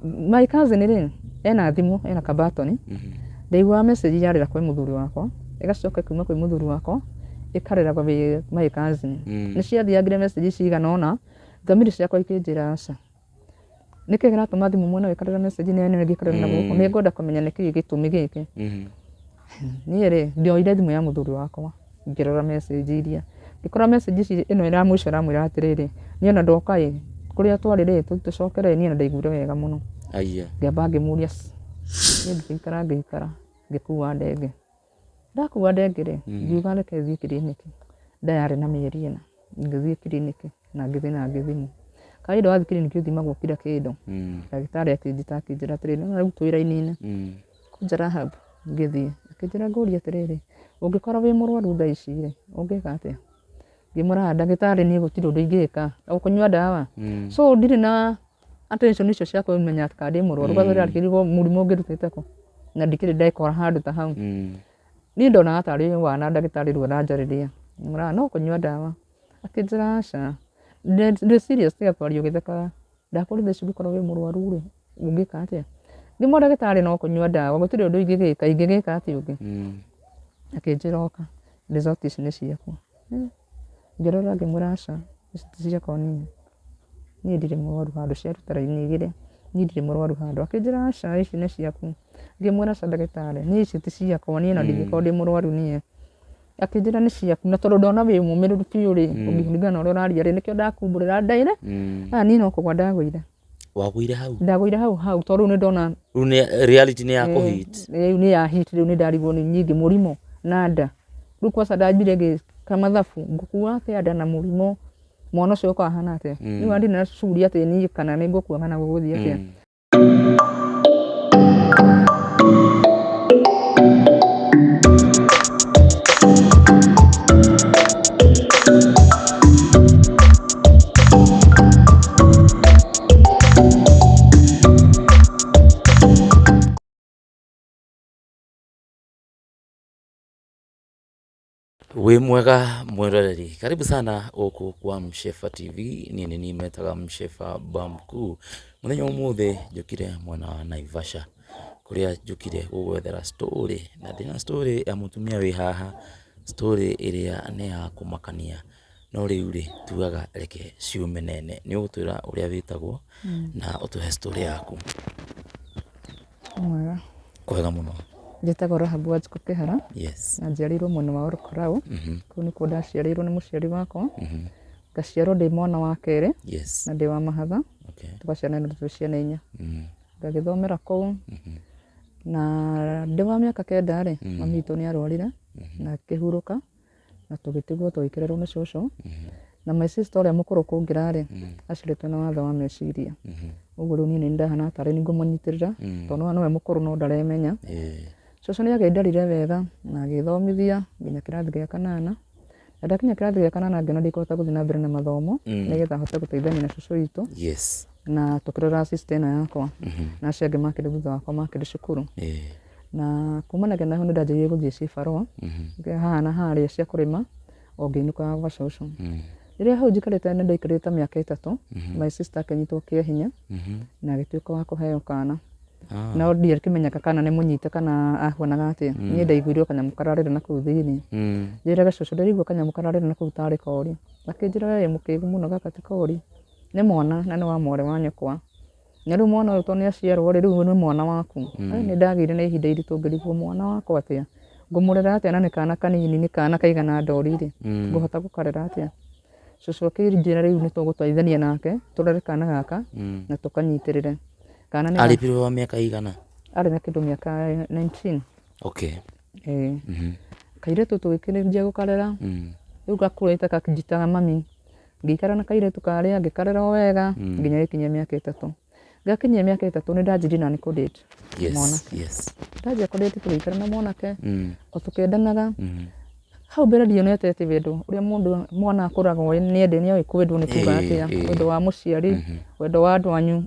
My cousin rĩ, ena thimũ, ena kabatoni. Ndaiguaga message yarĩra kwĩ mũthuri wakwa, ĩgacoka ĩkauma kwĩ mũthuri wakwa, ĩkarĩra kwĩ my cousin. Nĩ ciathiangire message cigana ũna, thamiri ciakwa ikĩnjĩra aca. Nĩkĩ kĩratũma thimũ mwena ũyũ ĩkarĩra message na ĩno ĩngĩ ĩkarĩra na gũkũ? Nĩ ngwenda kũmenya nĩkĩ gĩtũmi gĩkĩ. Niĩ rĩ, ndioire thimũ ya mũthuri wakwa, ngĩrora message iria. Ngĩkora message ici ĩno ya mũico ĩramwĩra atĩrĩrĩ, niĩ ona ndoka ĩ, kũrĩa twarĩ rĩ, tũcokere niĩ ona ndaiguire wega mũno. Aya. Ngĩamba ngĩmũria niĩ ngĩikara ngĩikara, ngĩkua ndenge. Ndakua ndenge rĩ, ngiuga reke thiĩ kiriniki. Nda yarĩ na mĩeri ĩna. Ngĩthiĩ kiriniki na ngĩthiĩ na ngĩthimwo. Kawaida wathiĩ kiriniki ũthimagwo kila kĩndũ. Ndagĩtarĩ akĩnjĩta akĩnjĩra atĩrĩrĩ, nĩwona rĩu twĩ raini-inĩ, kuja Rahab. Ngĩthiĩ, akĩnjĩra ngũrie atĩrĩrĩ, ũngĩkorwo wĩ mũrwaru thaa ici rĩ, ũngĩka atĩa? Ngĩmwĩra ndagĩtarĩ niĩ gũtirĩ ũndũ ingĩka, o kũnyua ndawa. So ndirĩ na attention icio cia kũmenya kana ndĩ mũrwaru, kwanza ndĩrakĩrigwo mũrimũ ũngĩrutĩte kũ, na ndikĩrĩ ndekora handũ ta hau. Niĩ ndonaga tarĩ wana ndagĩtarĩ rĩu aranjarĩria, ngĩmwĩra no kũnyua ndawa. Akĩnjĩra aca, ndĩ serious tiga kwaria ũgĩthekaga. Ndakũria thaa ici ũngĩkorwo wĩ mũrwaru rĩ, ũngĩka atĩa? Ngĩmwĩra ndagĩtarĩ no kũnyua ndawa, gũtirĩ ũndũ ingĩgĩka, ingĩgĩka atĩa ũngĩ? Akĩnjĩra ũka, result ici nĩ ciaku. Ngĩrora ngĩmwĩra aca, ici ti ciakwa niĩ. Niĩ ndirĩ mũrwaru handũ, ciaruta raini igĩrĩ, niĩ ndirĩ mũrwaru handũ. Akĩnjĩra aca ici nĩ ciaku. Ngĩmwĩra aca ndagĩtarĩ, niĩ ici ti ciakwa, niĩ ona ndingĩkorwo ndĩ mũrwaru niĩ. Akĩnjĩra nĩ ciaku, na tondũ ndona wĩ mũmĩrĩru biũ rĩ, ũngĩringana na ũrĩa ũraria rĩ, nĩkĩo ndakumbũrĩra ndaire, niĩ no kũgwa ndagũire. Wagũire hau? Ndagũire hau hau, tondũ rĩu nĩ ndona. Rĩu nĩ reality nĩ ya kũ hit. Rĩu nĩ ya hit, rĩu nĩ ndarigwo nĩ nyingĩ mũrimũ na nda. Rĩu kwanza ndambire ngĩka mathabu, ngũkua atĩa nda na mũrimũ, mwana ũcio egũkorwo ahana atĩa? Rĩu ona ndirĩ na shughuli atĩ niĩ kana nĩ ngũkua kana gũgũthiĩ atĩa. Wĩ mwega mwĩroreri, karibu sana gũkũ kwa Mshefa TV, niĩ nĩ niĩ metaga Mshefa Bamkuu. Mũthenya wa ũmũthĩ njũkire mwena wa Naivasha, kũrĩa njũkire gũgwethera story, na ndĩna story ya mũtumia wĩ haha, story ĩrĩa nĩ ya kũmakania, no rĩu rĩ, tugaga reke ciume nene. Nĩ ũgũtwĩra ũrĩa wĩtagwo na ũtũhe story yaku. Mwega. Kwega mũno. Njĩtagwo Rahabu Wanjikũ Kĩhara. Yes. Na njiarĩirwo mwena wa Olkalau. Kũu nĩkuo ndaciarĩirwo nĩ mũciari wakwa. Ngaciarwo ndĩ mwana wa kerĩ. Yes. Na ndĩ wa mahatha. Okay. Tũgaciarana twĩ ciana inya. Ngagĩthomera kũu. Na ndĩ wa mĩaka 9 rĩ, mami witũ nĩ arwarire na akĩhurũka na tũgĩtigwo tũgĩkĩrerwo nĩ cũcũ. Na my sister ũrĩa mũkũrũ kũngĩra rĩ, aciarĩtwo na wathe wa meciria. Ũguo rĩu niĩ nĩ ndahana tarĩ niĩ ngũmũnyitĩrĩra, tondũ nĩwe mũkũrũ no ndaremenya. Cũcũ nĩ akĩnderire wega na agĩthomithia nginya kĩrathi gĩa kanana. Na ndakinya kĩrathi gĩa kanana ngĩona ndikũhota gũthiĩ na mbere na mathomo, nĩgetha hote gũteithania na cũcũ witũ. Na tũkĩrora sister ĩno yakwa. Na acio angĩ makĩrĩ thutha wakwa makĩrĩ cukuru. Na kumanagia na hau nĩ ndanjĩrĩirie gũthiĩ cibarũa, haha na harĩa cia kũrĩma, o ngĩinũkaga gwa cũcũ. Rĩrĩa hau njikarĩte nĩ ndaikarire ta mĩaka 3, my sister akĩnyitwo kĩa hinya, na agĩtuĩka wa kũheo kana. No ndiakĩmenyaga kana nĩ mũnyite kana ahuanaga atĩa. Niĩ ndaiguire o kanyamũ kararĩra na kũu thĩiniĩ. Njĩraga cũcũ ndĩraigua kanyamũ kararĩra na kũu tarĩ kori. Akĩnjĩra we wĩ mũkĩgu mũno gaka ti kori, nĩ mwana na nĩ wa mwarĩ wa nyũkwa. Na rĩu mwana ũyũ tondũ nĩ aciarwo rĩ, rĩu nĩ mwana waku. Nĩ ndagĩire na ihinda iritũ ngĩrigwo mwana wakwa atĩa, ngũmũrera atĩa na nĩ kana kanini, nĩ kana kaigana ndori rĩ, ngũhota gũkarera atĩa? Cũcũ akĩnjĩra rĩu nĩ tũgũteithania nake, tũrere kana gaka na tũkanyitĩrĩre. Kana nĩ Arĩ wa mĩaka igana? Arĩ na kĩndũ mĩaka 19. Okay. Ĩĩ. Kairĩtu tũgĩkĩrĩria gũkarera, rĩu gakũrĩte gakĩnjĩtaga mami. Ngĩikara na kairĩtu karĩa, ngĩkarera o wega, nginya gĩkinyia mĩaka 3. Gakinyia mĩaka 3 nĩ ndanjirie nani kũ date mwanake. Ndanjia kũ date tũgĩikara na mwanake, o tũkĩendanaga. Hau mbere ndionete atĩ wendo ũrĩa mũndũ mwana akũraga oĩ nĩ oĩ kwendwo nĩ kuga atĩa, wendo wa mũciari, wendo wa andũ anyu.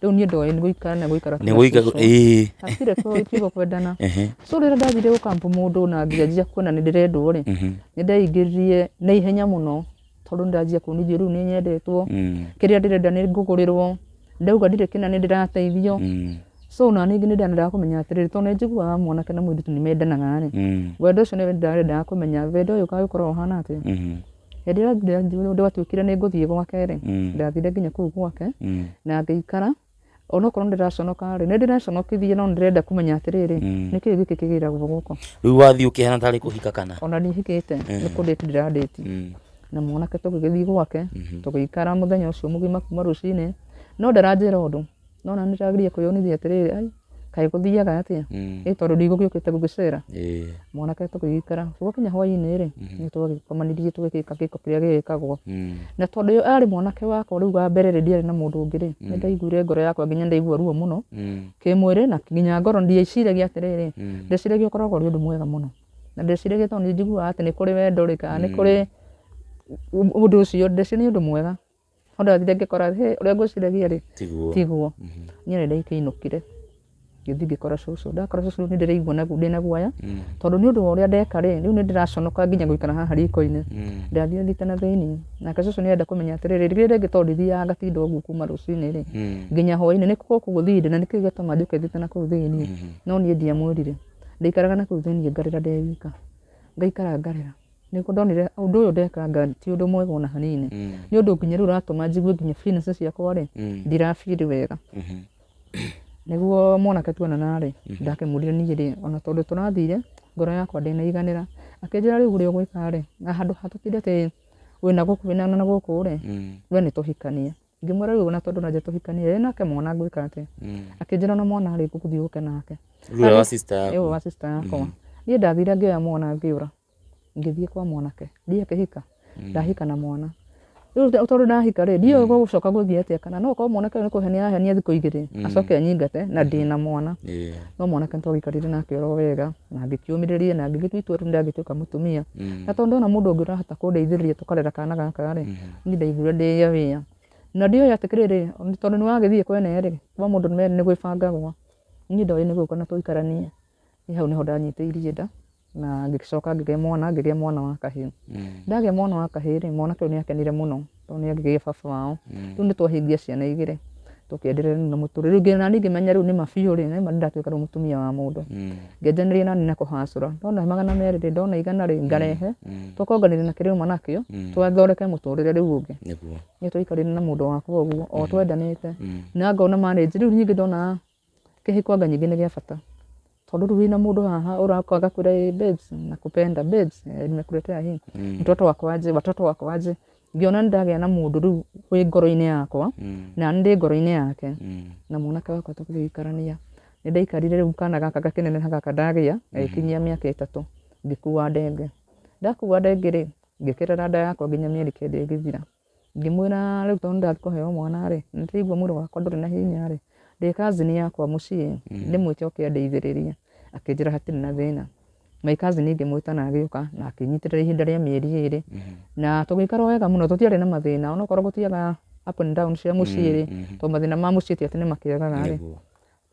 Rĩu niĩ ndoĩ nĩ gũikara na gũikara Nĩ gũikara, ĩĩ. Hatirĩ tigo kwendana. So rĩrĩa ndathire gũkampu mũndũ na ngĩanjia kuona nĩ ndĩrendwo rĩ, nĩ ndeingĩririe na ihenya mũno, tondũ nĩ ndanjia kuonithio rĩu nĩ nyendetwo, kĩrĩa ndĩrenda nĩ ngũgũrĩrwo. Ndauga ndirĩ kĩna nĩ ndĩrateithio. So ona ningĩ nĩ ndendaga kũmenya atĩrĩrĩ, tondũ nĩ njiguaga mwanake na mũirĩtu nĩ mendanaga rĩ, wendo ũcio nĩ ndendaga kũmenya wendo ũyũ ũgagĩkorwo ũhana atĩa. Hĩndĩ ĩrĩa ndatuĩkire nĩ ngũthiĩ gwake rĩ, ndathire nginya kũu gwake na ngĩikara onokorwo nĩ ndĩraconoka rĩ, nĩ ndĩreconokithia no nĩ ndĩrenda kũmenya atĩrĩrĩ, nĩkĩĩ gĩkĩ kĩgĩragwo gũkũ. Rĩu wathiĩ ũkĩhana tarĩ kũhika kana? Ona ndihikĩte, nĩ kũndĩti ndĩrandĩti. Na mwanake tũgĩgĩthiĩ gwake, tũgĩikara mũthenya ũcio mũgima kuma rũcinĩ, no ndaranjĩra ũndũ, no na nĩ ndĩrageria kwĩyonithia atĩrĩrĩ, ai kaĩ gũthiaga atĩa? Ĩ tondũ ndigũgĩũkĩte gũgĩcera. Mwanake tũgĩgĩikara, gwakinya hwainĩ rĩ, nĩ twagĩkomanirie tũgĩgĩka gĩko kĩrĩa gĩgĩkagwo. Na tondũ arĩ mwanake wakwa rĩu wa mbere rĩ, ndiarĩ na mũndũ ũngĩ rĩ, nĩ ndaiguire ngoro yakwa nginya ndaigua ruo mũno, kĩmwĩrĩ na nginya ngoro ndieciragia atĩrĩrĩ, ndeciragia ũkoragwo ũrĩ ũndũ mwega mũno. Na ndeciragia tondũ nĩ njiguaga atĩ nĩ kũrĩ wendo rĩ, kana nĩ kũrĩ ũndũ ũcio, ndeciragia nĩ ũndũ mwega. No ndathire ngĩkora hĩ, ũrĩa ngwĩciragia rĩ, Tiguo. Tiguo. Niĩ nĩ ndakĩinũkire, ngĩthiĩ ngĩkora cũcũ, ndakora cũcũ nĩ ndĩraigua ndĩna guoya, tondũ nĩ ũndũ wa ũrĩa ndeka rĩ, rĩu nĩ ndĩraconoka nginya gũikara haha riko-inĩ. Ndathire thiĩte na thĩiniĩ, nake cũcũ nĩ arenda kũmenya atĩrĩrĩ, rĩrĩa rĩngĩ tondũ ndithiaga ngatinda ũguo kuma rũcinĩ rĩ, nginya hwainĩ nĩ gũkũ gũthire na nĩkĩĩ gĩatũma njũke thiĩte na kũu thĩiniĩ. No niĩ ndiamwĩrire, ndaikaraga na kũu thĩiniĩ ngarĩra ndĩ wika, ngaikara ngarĩra. Nĩguo ndonire ũndũ ũyũ ndekanga ti ũndũ mwega ona hanini. Nĩ ũndũ nginya rĩu ũratũma njigue nginya feelings ciakwa rĩ, ndirabiri wega. Nĩguo mwanake tuonana rĩ, ndakĩmwĩrire niĩ rĩ, ona tondũ tũrathire, ngoro yakwa ndĩnaiganĩra. Akĩnjĩra rĩu ũrĩa ũgwĩka rĩ, na handũ ha tũtinde atĩ wĩna gũkũ wĩna na gũkũ rĩ, we nĩ tũhikanie. Ngĩmwĩra rĩu ona tondũ ũranjĩra tũhikanie, ĩ nake mwana ngwĩka atĩa? Akĩnjĩra ona mwana rĩ, ngũgũthiĩ ũke nake. Rĩu wa sister yaku? Ĩĩ wa sister yakwa. Niĩ ndathire ngĩoya mwana ngĩũra. Ngĩthiĩ kwa mwanake, ndiakĩhika, ndahika na mwana. Rĩu tondũ ndahika rĩ, ndiũĩ gũgũcoka gũthiĩ atĩa, kana no ũkorwo mwanake ũyũ nĩ kũhenia arahenia thikũ igĩrĩ, acoke anyingate na ndĩna mwana. No mwanake nĩ twagĩikarire nake oro wega, na ngĩkĩũmĩrĩria na ngĩgĩtua itua rĩu ndagĩtuĩka mũtumia. Na tondũ ndona mũndũ ũngĩ ũrahota kũndeithĩrĩria tũkarera kana gaka rĩ, niĩ ndaiguire ndĩ aware. Na ndioĩ atĩ kĩrĩrĩ, tondũ nĩ wagĩthiĩ kwene rĩ, kwa mũndũ nĩ gwĩbangagwo. Niĩ ndoĩ nĩ gũka na tũikaranie. Niĩ hau nĩho ndanyitĩirie nda, na ngĩcoka ngĩgĩa mwana, ngĩgĩa mwana wa kahĩĩ. Ndagĩa mwana wa kahĩĩ rĩ, mwanake ũyũ nĩ akenire mũno, tondũ nĩ agĩgĩa baba wao. Rĩu nĩ twahingia ciana igĩrĩ, tũkĩenderea na mũtũrĩre. Rĩu nani ngĩmenya rĩu nĩ ma biũ rĩ, nĩ ma nĩndatuĩka rĩu mũtumia wa mũndũ. Ngĩanjanĩria nani na kũhacũra, ndona 200 rĩ, ndona 100 rĩ, ngarehe, tũkonganĩria na kĩrĩa auma nakĩo, twathondeke mũtũrĩre rĩu ũngĩ. Nĩ twaikarire na mũndũ wakwa ũguo, o twendanĩte. Na ngona marriage, rĩu ningĩ ndona kĩhiko anga nyingĩ nĩ gĩa bata. Tondũ rĩu wĩna mũndũ haha ũroka agakwĩra ĩ babes, nakupenda babes, nimekuletea hii. Mtoto wako aje, watoto wako aje. Ngĩona nĩ ndagĩa na mũndũ rĩu wĩ ngoro-inĩ yakwa, na nĩ ndĩ ngoro-inĩ yake. Na mwanake wakwa tũgĩgĩikarania. Nĩ ndaikarire rĩu kana gaka gakĩneneha gaka ndagĩa, gagĩkinyia mĩaka 3, ngĩkua ndenge. Ndakua ndenge rĩ, ngĩkĩrera nda yakwa nginya mĩeri 9 ĩgĩthira. Ngĩmwĩra rĩu tondũ ndathiĩ kũheo mwana rĩ, nĩ ndĩraigua mwĩrĩ wakwa ndũrĩ na hinya rĩ, ndĩ cousin yakwa mũciĩ, ndĩmwĩte oke andeithĩrĩrie. Akĩnjĩra hatirĩ na thĩna. My cousin ngĩmwĩta na agĩũka na akĩnyitĩrĩra ihinda rĩa mĩeri 2. Na tũgĩikara wega mũno, tũtiarĩ na mathĩna, onokorwo gũtiaga up and down cia mũciĩ rĩ, tondũ mathĩna ma mũciĩ ti atĩ nĩ makĩagaga rĩ.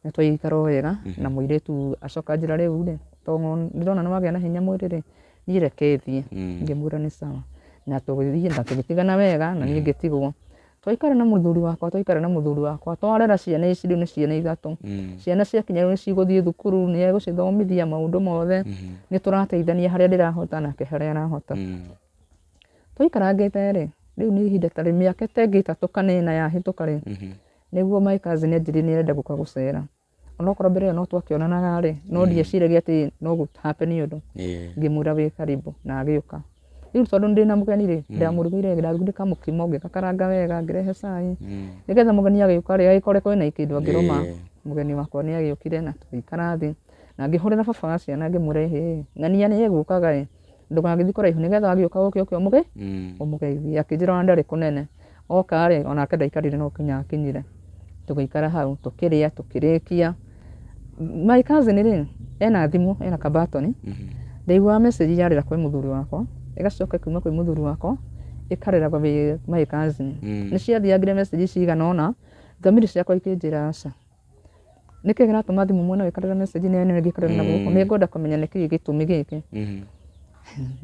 Nĩ twaikara wega na mũirĩtu acoka anjĩra rĩu rĩ, tondũ ndĩrona nĩ wagĩa na hinya mwĩrĩ rĩ, niĩ reke thiĩ. Ngĩmwĩra nĩ sawa. Na tũgĩthiĩ na tũgĩtigana wega na niĩ ngĩtigwo. Twaikara na mũthuri wakwa, twaikara na mũthuri wakwa, twarera ciana ici rĩu nĩ ciana 3. Ciana ciakinya rĩu nĩ cigũthiĩ thukuru, nĩ egũcithomithia maũndũ mothe. Nĩ tũrateithania harĩa ndĩrahota nake harĩa arahota. Twaikarangĩte rĩ, rĩu nĩ ihinda ta rĩ mĩaka ta ĩngĩ 3 kana 4 yahĩtũka rĩ, nĩguo my cousin anjĩrire nĩ arenda gũka gũcera. Onokorwo mbere ĩyo no twakĩonanaga rĩ, no ndieciragia atĩ no gũ happen ũndũ. Ngĩmwĩra wĩ karibu na agĩũka. Rĩu tondũ ndĩna mũgeni rĩ, ndamũrugĩire, ndarugire kamũkimo, ngĩgakaranga wega, ngĩrehe cai. Nĩgetha mũgeni agĩũka rĩ, agĩkore kwĩna kĩndũ angĩrũma. Mũgeni wakwa nĩ agĩũkire na tũgĩikara thĩ. Na ngĩhũrĩra baba wa ciana ngĩmwĩra ĩhĩ, ng'ania nĩ egũkaga ĩ, ndũgagĩthiĩ kũraihu nĩgetha agĩũka ũke ũke ũmũgeithie. Akĩnjĩra ona ndarĩ kũnene. Oka rĩ, onake ndaikarire no nginya akinyire. Tũgĩikara hau, tũkĩrĩa, tũkĩrĩkia. My cousin rĩ, ena thimũ, ena kabatoni. Ndaiguaga message yarĩra kwĩ mũthuri wakwa, ĩgacoka ĩkauma kwĩ mũthuri wakwa, ĩkarĩra kwĩ my cousin. Nĩ ciathiangire message cigana ũna, thamiri ciakwa ikĩnjĩra aca. Nĩkĩ kĩratũma thimũ mwena ũyũ ĩkarĩra message na ĩno ĩngĩ ĩkarĩra na gũkũ? Nĩ ngwenda kũmenya nĩkĩ gĩtũmi gĩkĩ.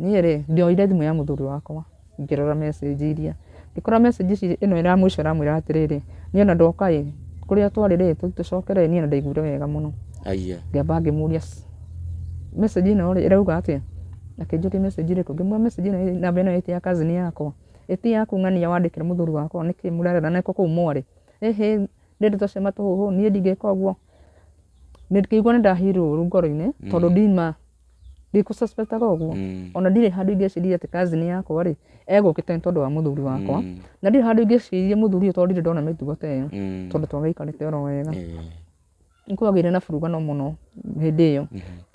Niĩ rĩ, ndioire thimũ ya mũthuri wakwa, ngĩrora message iria. Ngĩkora message ici ĩno ya mũico ĩramwĩra atĩrĩrĩ, niĩ ona ndoka ĩ, kũrĩa twarĩ rĩ, tũcokere niĩ ona ndaiguire wega mũno. Aya. Ngĩamba ngĩmũria message ĩno rĩ, ĩrauga atĩa? Akĩnjũria message ĩrĩkũ? Ngĩmwĩra message ĩno namba ĩno ĩti ya cousin yakwa, ĩti yaku ng'ania wandĩkĩra mũthuri wakwa nĩkĩ mũrarera nĩkũ kũu mwarĩ? Ĩhĩ nĩ ndeto cia matũhũhũ niĩ ndingĩka ũguo. Ngĩigua nĩ ndahirwo ũru ngoro-inĩ tondũ ndima ndikũ suspect aga ũguo. Ona ndirĩ handũ ingĩciria atĩ cousin yakwa rĩ, egũkĩte nĩ tondũ wa mũthuri wakwa. Na ndirĩ handũ ingĩciria mũthuri ũyũ tondũ ndirĩ ndona mĩtugo ta ĩyo. Tondũ twagĩikarĩte oro wega. Nĩ kwagĩire na burugano mũno hĩndĩ ĩyo.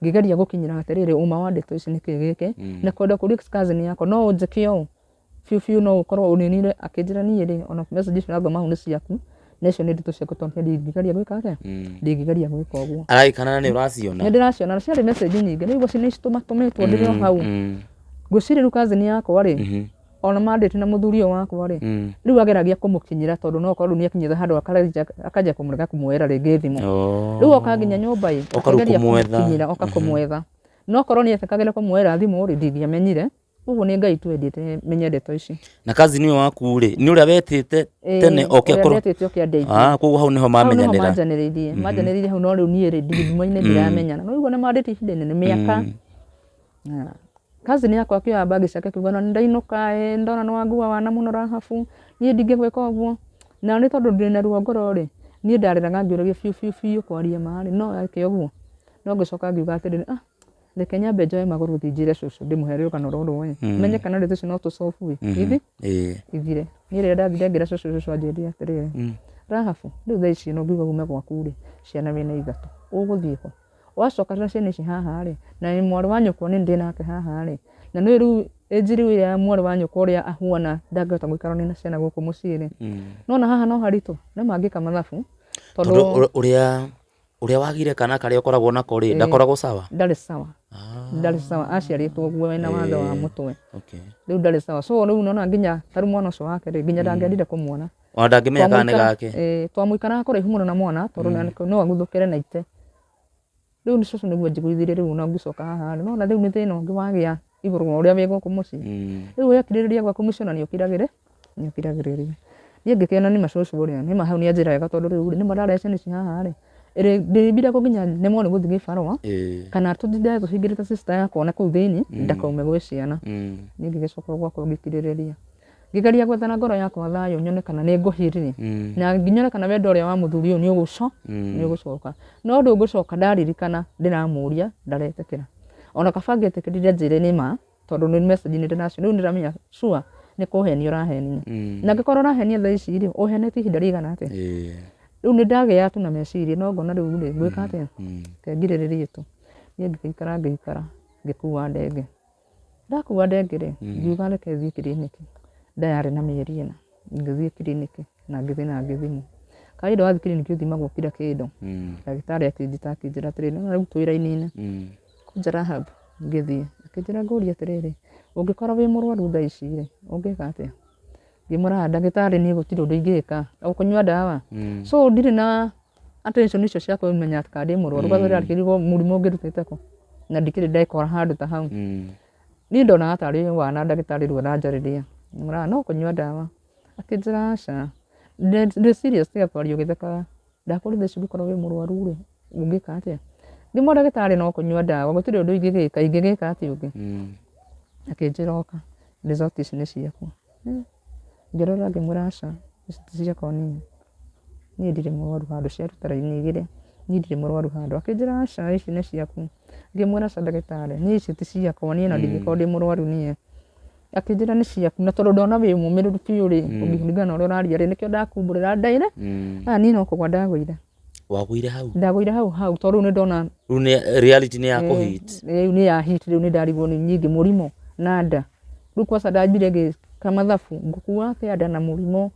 Ngĩgeria gũkinyĩra atĩrĩrĩ, ũma wa ndeto ici nĩkĩ gĩkĩ, na kwenda kũria cousin yakwa no ũnjĩke ũũ biũ biũ, no ũkorwo ũninire. Akĩnjĩra niĩ rĩ, ona message icio ũrathoma hau nĩ ciaku, na icio nĩ ndeto ciaku tondũ ndingĩgeria gwĩka atĩa, ndingĩgeria gwĩka ũguo. Aragĩkana na nĩ ũraciona. Nĩ ndĩraciona, na ciarĩ message nyingĩ, nĩ ũguo nĩ citũmatũmĩtwo ndĩrĩ o hau. Ngwĩciria rĩu cousin yakwa rĩ, ona mandĩte na mũthuri ũyũ wakwa rĩ, rĩu ageragia kũmũkinyĩra tondũ no okorwo rĩu nĩ akinyĩte handũ akanjia kũmũrega kũmuoera rĩngĩ thimũ. Rĩu oka nginya nyũmba ĩ, Oka rĩu akĩgeria kũmwetha. kũmũkinyĩra, oka kũmwetha. No korwo nĩ etĩkagĩra kũmuoera thimũ rĩ, ndingĩamenyire. Ũguo nĩ Ngai tu endete menye ndeto ici. Na cousin ũyũ waku rĩ, nĩ ũrĩa wetĩte tene oke ũrĩa akorwo ndetĩte oke andeithie. Ah, koguo hau nĩho Hau nĩho mamenyanĩra. manjanĩrĩirie, manjanĩrĩirie hau, no rĩu niĩ rĩ, thimũ-inĩ ndiramenyana. No rĩu nĩ mandĩte ihinda inene, mĩaka. Cousin yakwa akĩoya bagi ciake akiuga na nĩndainũka ĩ, ndona nĩ wangua wana mũno Rahabu, niĩ ndingĩgwĩka ũguo. Na nĩ tondũ ndĩna ruo ngoro rĩ, niĩ ndarĩraga ngĩũragia biũ biũ biũ kwaria ma rĩ, no eke ũguo. No ngĩcoka ngiuga atĩrĩrĩ, ah, reke nyambe njoe magũrũ thiĩ njĩre cũcũ ndĩmũhe rũgano rũrũ ĩ, menye kana ndeto icio no tũcobu ĩ, ithire. Niĩ rĩrĩa ndathire ngĩra cũcũ, cũcũ anjĩrire atĩrĩrĩ, Rahabu, rĩu thaa ici no ngiuga ume gwaku rĩ, ciana wĩna ithatũ, ũgũthiĩ kũ? Wacoka na ciana ici haha rĩ, na mwarĩ wa nyũkwa nĩ ndĩ nake haha rĩ, na nĩ rĩu ĩnji rĩu ya mwarĩ wa nyũkwa ũrĩa ahuana ndangĩhota gũikara na ciana gũkũ mũciĩ rĩ, nona haha no haritũ, no mangĩka mathabu Tondũ ũrĩa ũrĩa wagire kana karĩa ũkoragwo nako rĩ, ndakoragwo sawa. Ndarĩ sawa, ndarĩ sawa, aciarĩtwo ũguo wena wathe wa mũtwe. Rĩu ndarĩ sawa, so rĩu nona nginya tarĩu mwana ũcio wake rĩ, nginya ndangĩendire kũmuona. Ona ndangĩmenya kana nĩ gake. Twamũikaraga kũraihu mũno na mwana tondũ no aguthũkĩre na ite. Rĩu nĩ cũcũ nĩguo njiguithirie rĩu ona ngĩcoka haha rĩ, nona rĩu nĩ thĩna ũngĩ wagĩa igũrũ wa ũrĩa wĩ gũkũ mũciĩ. Rĩu wekirĩrĩria gwaku mũciĩ ona nĩ ũkiragĩrĩ, nĩ ũkiragĩrĩria. Niĩ ngĩkĩona nĩ ma cũcũ ũrĩa, nĩ ma hau nĩ anjĩra wega tondũ rĩu rĩ, nĩ ma ndarehe ciana ici haha rĩ, ndĩrĩmbire nginya nemwo nĩ gũthiĩ gĩbarũa, kana tũtinde tũhingĩrĩte sister yakwa na kũu thĩinĩ, ndakaume gwĩ ciana. Niĩ ngĩgĩcoka gwakwa ngĩkirĩrĩria. Ngĩgeria gwethera ngoro yakwa thayũ nyone kana nĩ ngũhirire, na nyone kana wendo ũrĩa wa mũthuri ũyũ nĩ nĩ ũgũcoka. No ndũgũcoka ndaririkana ndĩramũria ndaretĩkĩra. Ona kaba angĩetĩkĩrire anjĩre nĩ ma, tondũ nĩ message nĩ ndĩracio, rĩu nĩndĩramenya sure nĩ kũhenia ũrahenia. Na angĩkorwo ũrahenia thaa ici rĩ, ũhenetie ihinda rĩigana atĩa? Rĩu nĩ ndagĩa tu na meciria, no ngona rĩu rĩ, ngwĩka atĩa? Reke ngirĩrĩrie tu. Niĩ ngĩgĩikara ngĩikara, ngĩkua ndenge. Ndakua ndenge rĩ, ngiuga reke thiĩ kiriniki. Nda yarĩ na mĩeri 4. Ngĩthiĩ kiriniki na ngĩthiĩ na ngĩthimwo. Kawaida wathiĩ kiriniki ũthimagwo kila kĩndũ. Ndagĩtarĩ akĩnjĩta akĩnjĩra atĩrĩrĩ, nĩwona rĩu twĩ raini-inĩ. Kuja Rahab, ngĩthiĩ. Akĩnjĩra ngũrie atĩrĩrĩ, ũngĩkorwo wĩ mũrwaru thaa ici rĩ, ũngĩka atĩa? Ngĩmwĩra ndagĩtarĩ niĩ gũtirĩ ũndũ ingĩka, o kũnyua ndawa. So ndirĩ na attention icio cia kũmenya kana ndĩ mũrwaru, kwanza ndĩrakĩrigwo mũrimũ ũngĩrutĩte kũ, na ndikĩrĩ ndekora handũ ta hau. Niĩ ndonaga tarĩ wana ndagĩtarĩ rĩu aranjarĩria. Ngĩmwĩra no kũnyua ndawa. Akĩnjĩra aca, ndĩ serious tiga kwaria ũgĩthekaga. Ndakũria thaa ici ũngĩkorwo wĩ mũrwaru rĩ, ũngĩka atĩa? Ngĩmwĩra ndagĩtarĩ no kũnyua ndawa, gũtirĩ ũndũ ingĩgĩka, ingĩgĩka atĩa ũngĩ? Akĩnjĩra oka, result ici nĩ ciaku. Ngĩrora ngĩmwĩra aca, ici ti ciakwa niĩ. Niĩ ndirĩ mũrwaru handũ, ciaruta raini igĩrĩ, niĩ ndirĩ mũrwaru handũ. Akĩnjĩra aca, ici nĩ ciaku. Ngĩmwĩra aca ndagĩtarĩ, niĩ ici ti ciakwa, niĩ ona ndingĩkorwo ndĩ mũrwaru niĩ. Akĩnjĩra nĩ ciaku, na tondũ ndona wĩ mũmĩrĩru biũ rĩ, ũngĩringana na ũrĩa ũraria rĩ, nĩkĩo ndakumbũrĩra ndaire. Niĩ no kũgwa ndagũire. Wagũire hau? Ndagũire hau hau, tondũ rĩu nĩ ndona Rĩu nĩ reality nĩ ya kũhit. Rĩu nĩ ya hit, rĩu nĩ ndarigwo nĩ nyingĩ mũrimũ na nda. Rĩu kwanza ndambire ngĩka mathabu, ngũkua atĩa nda na mũrimũ,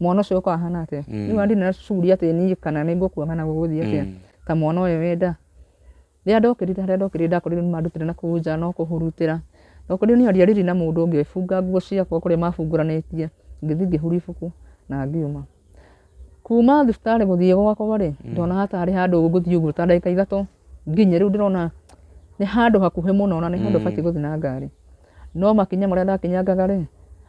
mwana ũcio ũgũkorwo ahana atĩa? Rĩu ndirĩ na shughuli atĩ niĩ kana nĩ ngũkua kana gũgũthiĩ atĩa, ta mwana ũyũ wĩ nda. Rĩrĩa ndokĩrire harĩa ndokĩrire ndakorire nĩ mandutire na kũu nja no kũhurutĩra. Ndokorire niĩ ndiarĩrĩ na mũndũ, ngĩbunga nguo ciakwa kũrĩa mabungũranĩtie, ngĩthiĩ ngĩhuria ibuku na ngiuma. Kuma thibitarĩ gũthiĩ gwakwa rĩ, ndonaga tarĩ handũ ngũthiĩ ũguo ta ndagĩka 3 nginye. Rĩu ndĩrona nĩ handũ hakuhĩ mũno na nĩ handũ batiĩ gũthiĩ na ngari. No makinya marĩa ndakinyangaga rĩ,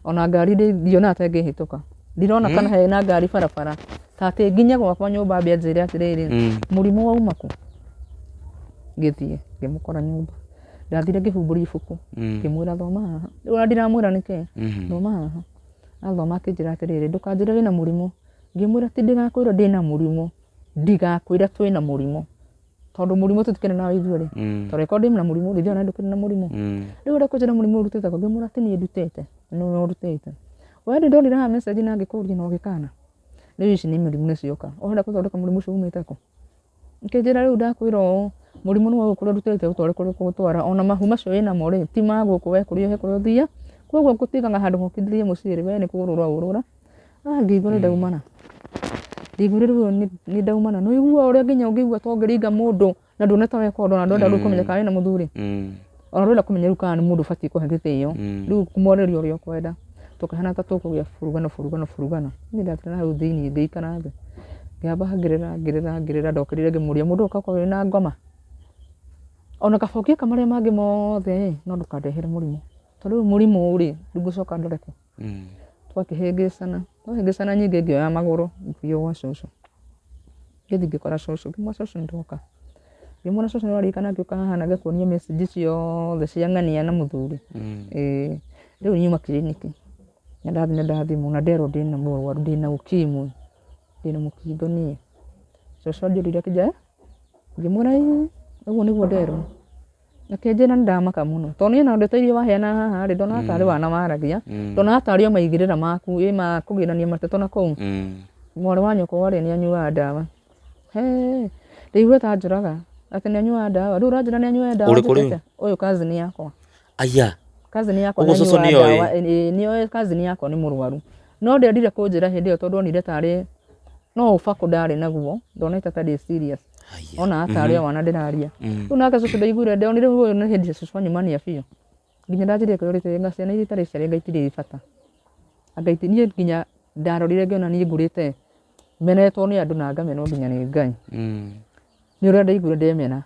Ona ngari ndionaga ta ĩngĩhĩtũka. Ndirona kana hena ngari barabara. Ta atĩ nginye gwakwa nyũmba ambe anjĩre atĩrĩrĩ, mũrimũ wauma kũ? Ngĩthiĩ ngĩmũkora nyũmba. Ndathire ngĩhumbũria ibuku, ngĩmwĩra thoma haha. Rĩu ona ndiramwĩra nĩkĩ, thoma haha. Athoma akĩnjĩra atĩrĩrĩ, ndũkanjĩre wĩna mũrimũ. Ngĩmwĩra ti ndĩgakwĩra ndĩna mũrimũ, ndigakwĩra twĩna mũrimũ. Tondũ mũrimũ tũtikĩrĩ nawe ithuerĩ. Tondũ angĩkorwo ndĩna mũrimũ, githĩ ona ndũkĩrĩ na mũrimũ. Rĩu ũrĩa kũnjĩra mũrimũ ũrutĩte kũ? Ngĩmwĩra ti niĩ ndutĩte, nĩwe ũrutĩte. We nĩndonire haha message na ngĩkũria na ũgĩkana. Rĩu ici nĩ mĩrimũ nĩcioka. Ũrenda gũthondeka mũrimũ ũcio umĩte kũ? Akĩnjĩra rĩu ndakwĩra ũũ, mũrimũ nĩ wa gũkũ ũrĩa ũrutĩte ũtware kũrĩa ũkũũtwara. Ona mahu macio wĩnamo rĩ, ti ma gũkũ we kũrĩa he kũrĩa ũthiaga. Koguo ngũtigaga handũ hokindĩrie mũciĩ rĩ, we nĩ kũũrũra ũrũra. Ah, ngĩigua nĩ ndaumana. Ngĩigua rĩu nĩ ndaumana. Nĩ ũiguaga ũrĩa nginya ũngĩigua ta ũngĩringa mũndũ na nduone ta weka ũndũ na ndũrenda rĩu kũmenya kana wĩna mũthuri. Ona ndũrenda kũmenya rĩu kana nĩ mũndũ ũbatiĩ kũhe gĩtĩo. Rĩu kũmwarĩria ũrĩa ũkwenda. Tũkĩhana ta tũkũgĩa burugano burugano burugano. Niĩ ndatinda na hau thĩiniĩ ngĩikara thĩ. Ngĩamba ngĩrĩra ngĩrĩra ngĩrĩra, ndokĩrire ngĩmũria mũndũ ũyũ ũka wĩna ngoma. Ona kaba ũngĩka marĩa mangĩ mothe ĩ, no ndũkandehere mũrimũ. Tondũ rĩu mũrimũ rĩ, rĩu ngũcoka ndore kũ? Twakĩhĩngĩcana, twahĩngĩcana nyingĩ ngĩoya magũrũ ngĩthiĩ gwa cũcũ. Ngĩthiĩ ngĩkora cũcũ, ngĩmwĩra cũcũ nĩndoka. Ngĩmwĩra cũcũ nĩũraririkana ngĩũka haha na ngĩkuonia message ciothe cia ng'ania na mũthuri. Ĩĩ, rĩu nyuma kiriniki na ndathiĩ na ndathimwo na nderwo ndĩna mũrwaru ndĩna ukimwi, ndĩna mũkingo niĩ. Cũcũ anjũririe akĩnjĩra ngĩmwĩra ĩĩ ũguo nĩguo nderwo. Akĩnjĩra nĩ ndamaka mũno tondũ niĩ ona ndeto iria waheana haha rĩ, ndonaga tarĩ wana waragia, ndonaga tarĩ o maigĩrĩra maku ĩ ma kũgĩrania mateto na kũu. Mwarĩ wa nyũkwa rĩ, nĩ anyuaga ndawa. Hee, ndaiguire ta anjũraga atĩ nĩ anyuaga ndawa. Rĩu ũranjĩra nĩ anyuaga ndawa Ũrĩkũ rĩu? njĩke atĩa? Ũyũ cousin yakwa. Aya. Cousin yakwa Ũguo nĩ cũcũ anyuaga nĩoĩ? ndawa, ĩĩ nĩoĩ cousin yakwa nĩ mũrwaru. No ndendire kũnjĩra hĩndĩ ĩyo tondũ onire tarĩ no ũbakũ ndarĩ naguo, ndonete ta ndĩ serious. Haiya. Onaga tarĩ o wana ndĩraria. Rĩu nake cũcũ ndaiguire, ndonire ũyũ nĩ hĩndĩ cũcũ anyumania biũ. Nginya ndanjirie kwĩyũria anga ciana iria itarĩ ciare anga itirĩ bata. Anga niĩ nginya ndarorire ngĩona niĩ ngũrĩte menetwo nĩ andũ na ngamenwo nginya nĩ Ngai. Nĩ ũrĩa ndaiguire ndemena,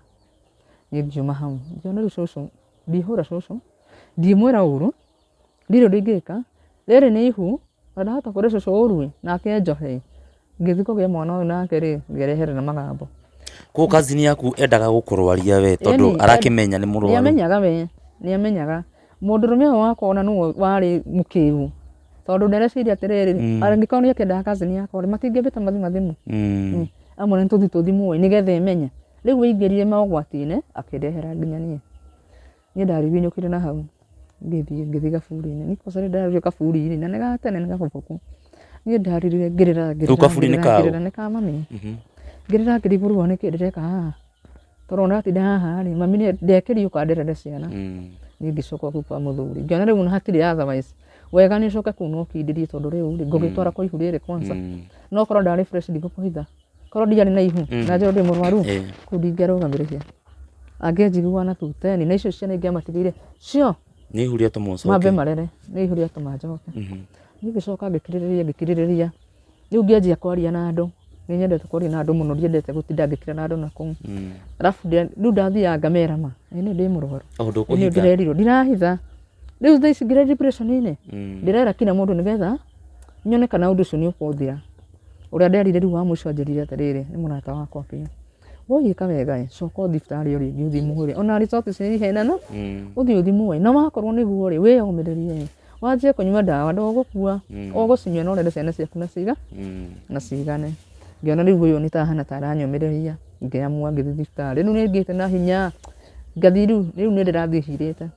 niĩ ngiuma hau. Ngĩona rĩu cũcũ, ndihũra cũcũ, ndimwĩra ũru, ndirĩ ũndũ ingĩka, rĩrĩ nĩ ihu, na ndahota kwĩra cũcũ ũru ĩ, nake anjohe. Ngĩthiĩ kũgĩa mwana ũyũ nake rĩ, ngerehere na magambo. Koguo cousin yaku endaga gũkũrwaria we tondũ Ĩni, arakĩmenya nĩ mũrwaru. Nĩamenyaga we, nĩamenyaga. Mũndũrũme ũyũ wakwa ona nĩwe warĩ mũkĩgu. Tondũ ndereciria atĩrĩrĩ, angĩkorwo nĩakĩendaga cousin yakwa rĩ, matingĩambĩte mathiĩ mathimwo. Amwe nĩ tũthiĩ tũthimwo ĩ, nĩgetha ĩmenye. Rĩu aingĩrire mogwati-inĩ, akĩndehera nginya niĩ. Niĩ ndariginyũkire na hau, ngĩthiĩ ngĩthiĩ kaburi-inĩ. Niĩ kwanza rĩrĩa ndarorire kaburi-inĩ, na nĩ ga tene nĩ gaboboku. Niĩ ndarĩrire ngĩrĩra Rĩu ngĩrĩra kaburi nĩ ngĩrĩra kaũ? ngĩrĩra nĩ ka mami. Ngĩrĩra ngĩrigũrwo nĩkĩ ndĩreka haha. Tondũ ona ndatinda haha rĩ, mami ndekĩriũka nderere ciana. Niĩ ngĩcoka kũu kwa mũthuri. Ngĩona rĩu ona hatirĩ otherwise. Wega nĩ ũcoke kũu na ũkindĩrie tondũ rĩu rĩ, ngũgĩtwara kwa ihu rĩrĩ kwanza. No korwo ndarĩ fresh ndigũkũhitha. Korwo ndiarĩ na ihu, na njĩrwo ndĩ mũrwaru, kũu ndingĩarũgamire. Angĩanjiguaga na tuteni, na icio ciana ingĩamatigĩire cio. Nĩ ihu rĩatũma ũcoke. Mambe marere, nĩ ihu rĩatũma njoke. Niĩ ngĩcoka ngĩkirĩrĩria ngĩkirĩrĩria. Rĩu ngĩanjia kwaria na andũ. Nĩ nyendete kwaria na andũ mũno, ndiendete gũtinda ngĩkira na andũ na kũu. Arabu rĩu ndathiaga ngamera ma, ĩ niĩ ndĩ mũrwaru. O Ĩ niĩ ndũkũhitha. ndĩrerirwo, ndirahitha. Rĩu thaa ici ngĩrĩ depression-inĩ, ndĩrera kila mũndũ nĩgetha nyone kana ũndũ ũcio nĩ ũkũthira. Ũrĩa nderire rĩu wa mũico anjĩrire atĩrĩrĩ, nĩ mũrata wakwa biũ. Woi ĩka wega ĩ, coka ũthiĩ thibitarĩ o rĩngĩ ũthimwo rĩ, ona result ciheanana, ũthiĩ ũthimwo ĩ, na wakorwo nĩguo rĩ, wĩyũmĩrĩrie ĩ, wanjie kũnyua ndawa ndũgũkua, ũgũcinyua na ũrere ciana ciaku na ciga, na cigane. Ngĩona rĩu ũyũ nĩ ta ahana ta aranyũmĩrĩria, ngĩamua ngĩthiĩ thibitarĩ. Rĩu nĩ ngĩte na hinya, ngathiĩ rĩu, rĩu nĩ ndĩrathiĩ hirĩte.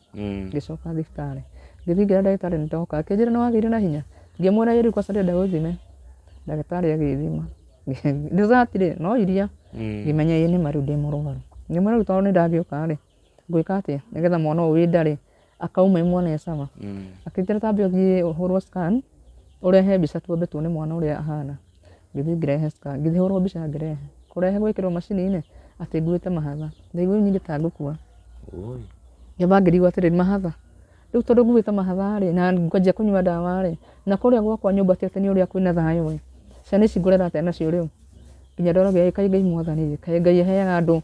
Ngĩcoka thibitarĩ, ngĩthiĩ ngĩra ndagĩtarĩ nĩ ndoka, akĩnjĩra nĩ wagĩire na hinya, ngĩmwĩra ĩ rĩu kwanza ndĩrenda ũthime. Ndagĩtarĩ agĩthima, result rĩ, no iria, ngĩmenya ĩ nĩma rĩu ndĩ mũrwaru. Ngĩmwĩra rĩu tondũ nĩ ndagĩũka rĩ, ngwĩka atĩa nĩgetha mwana ũyũ wĩ nda rĩ, akauma e mwana e sawa. Akĩnjĩra tambe ũthiĩ ũhũrwo scan, ũrehe mbica twambe tuone mwana ũrĩa ahana. Ngĩthiĩ ngĩrehe scan, ngĩthiĩ hũrwo mbica ngĩrehe. Kũrehe gwĩkĩrwo macini-inĩ, atĩ nguĩte mahatha. Ndaigua nyingĩ ta ngũkua. Ngĩamba ngĩrigwo atĩrĩrĩ, mahatha? Rĩu tondũ nguĩte mahatha rĩ, na ngwanjia kũnyua ndawa rĩ, na kũrĩa gwakwa nyũmba ti atĩ nĩ ũrĩa kwĩna thayũ ĩ, ciana ici ngũrera atĩa nacio rĩu? Nginya ndoragia kaĩ Ngai mwathani ĩ, kaĩ Ngai aheaga andũ